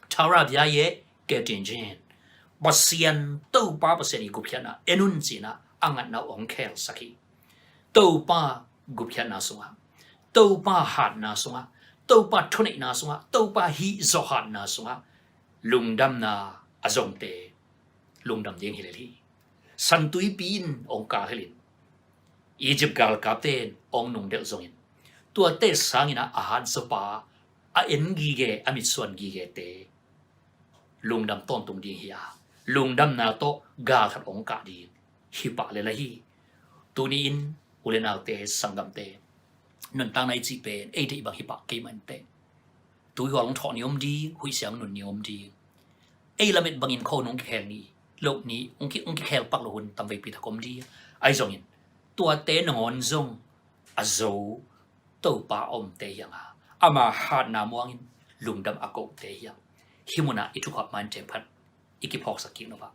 Torah biaye ketinjin, Pasian, Topa Pasian i gupkhiatna en un ci-in ah a ngatna uh hong khelsak hi. Topa gupkhiatna sungah, Topa hatna sungah, Topa thuneihna sungah, Topa hihzawh hatna sungah lungdamna a zongte lungdam ding hi lel hi. San Tuipi in hong kalhelin, Egypt galkapte in hong nungdelh zongin, tuate sangin ah a hatzawpa, a en gige, a mitsuan gigete lungdam tawntung ding hi a, lungdamna tawh gal khat hong kah ding, hi pah lel ahi. Tuni-in u le naute, sanggamte, nuntakna i cih pen ei deih bang hi pah kei mah inteh. Tuihual hong thawh ni om ding, huih siang nun ni om ding. Ei lamet bangin kho nung kikhel ni loh ni, hong ki, hong kikhel pak loh hun tamveipi tak om ding. Ahi zongin tuate nangawn zong a zo Topa a omte hi hang a, ama hatna muangin lungdam a kohte hi hang. Hih munah i thukham man theng phat i kiphawksak kik nop ah,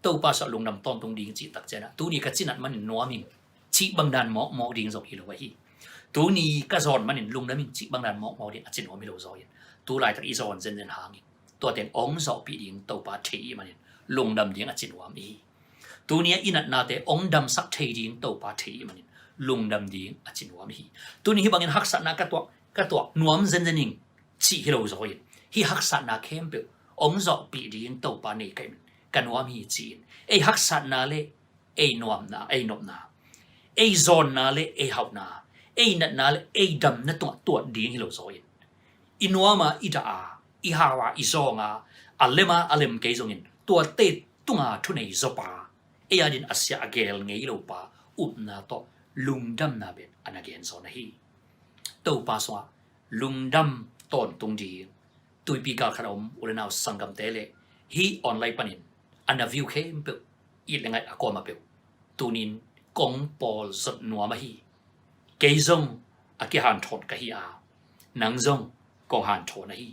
Topa sungah lungdam tawntung ding cih tak ciangin ah, tuni ka cinat manin nuam ing cih bang dan mawkmawk ding zong hi lo ahi. Tuni ka zawn manin lungdam ing cih bang dan mawkmawk ding a ci nuam hi lo zaw in, tu laitak i zawn zenzen hangin tua teng hong zawhpih ding Topa thei i hih manin lungdam ding a ci nuam i hi. Tuni a i natnate hong damsak thei ding Topa thei i hih manin lungdam ding a ci nuam i hi. Tuni hih bangin haksatna ka tuak, ka tuak nuam zenzen ing cih hi lo zaw in, hih haksatna khempeuh hong zawhpih ding Topa nei ka hih manin ka nuam hi ci-in, ei haksatna le ei nuamna, ei nopna, ei zawnna le ei hauhna, ei natna le ei damna tungah tuat ding hi lo zaw in, i nuam a, i dah a, i hau a, i zawng a, a lem a, a lem kei zongin tuate tunga thunei zawpa, ei adin a sia a gel ngei lopa upna tawh lungdamna pen a na gen zaw na hi. Topa sungah lungdam tawntung ding, tuipi galkhat a om u le nau sanggamte le hih online panin a na view khempeuh, it le ngaih a kuamah peuh, tunin kong pawl zot nuam ahi. Kei zong a kihanthawn ka hi a, nang zong kong hanthawn ahi.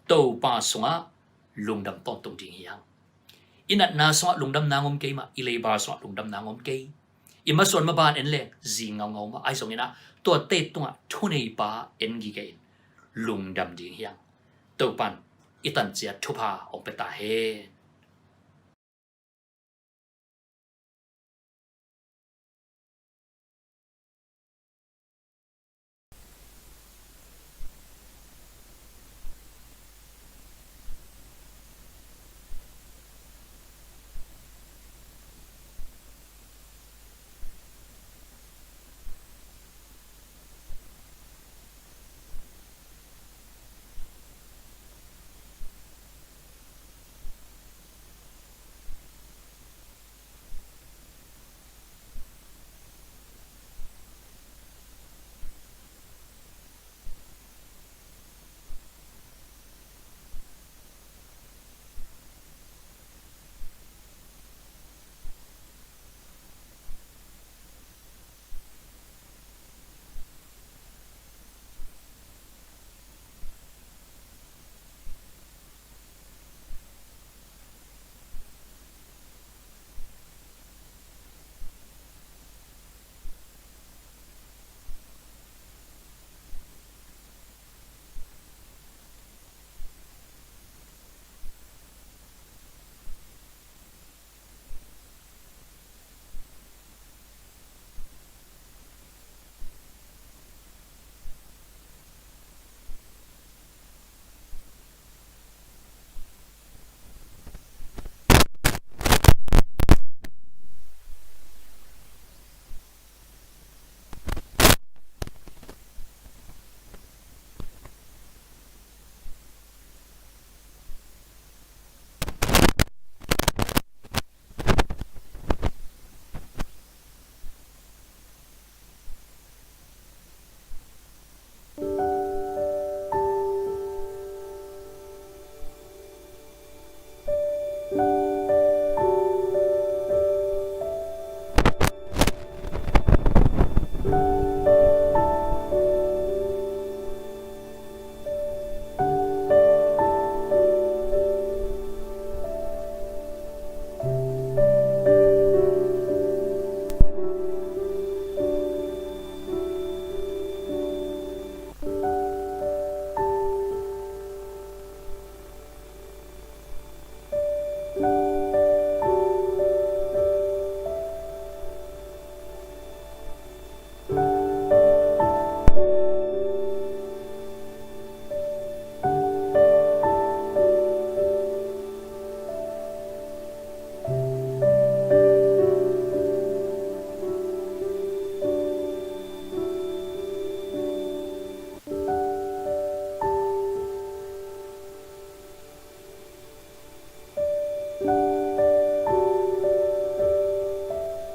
Topa sungah lungdam tawntung ding hi hang. I natna sungah lungdam nang om kei mah, i leiba sungah lungdam nang om kei. I masuan maban en leng zing ngaungau mah, ahi zongin ah tuate tungah thuneipa en gige in lungdam ding hi hang. Topan i tanciat thupha hong pia ta hen.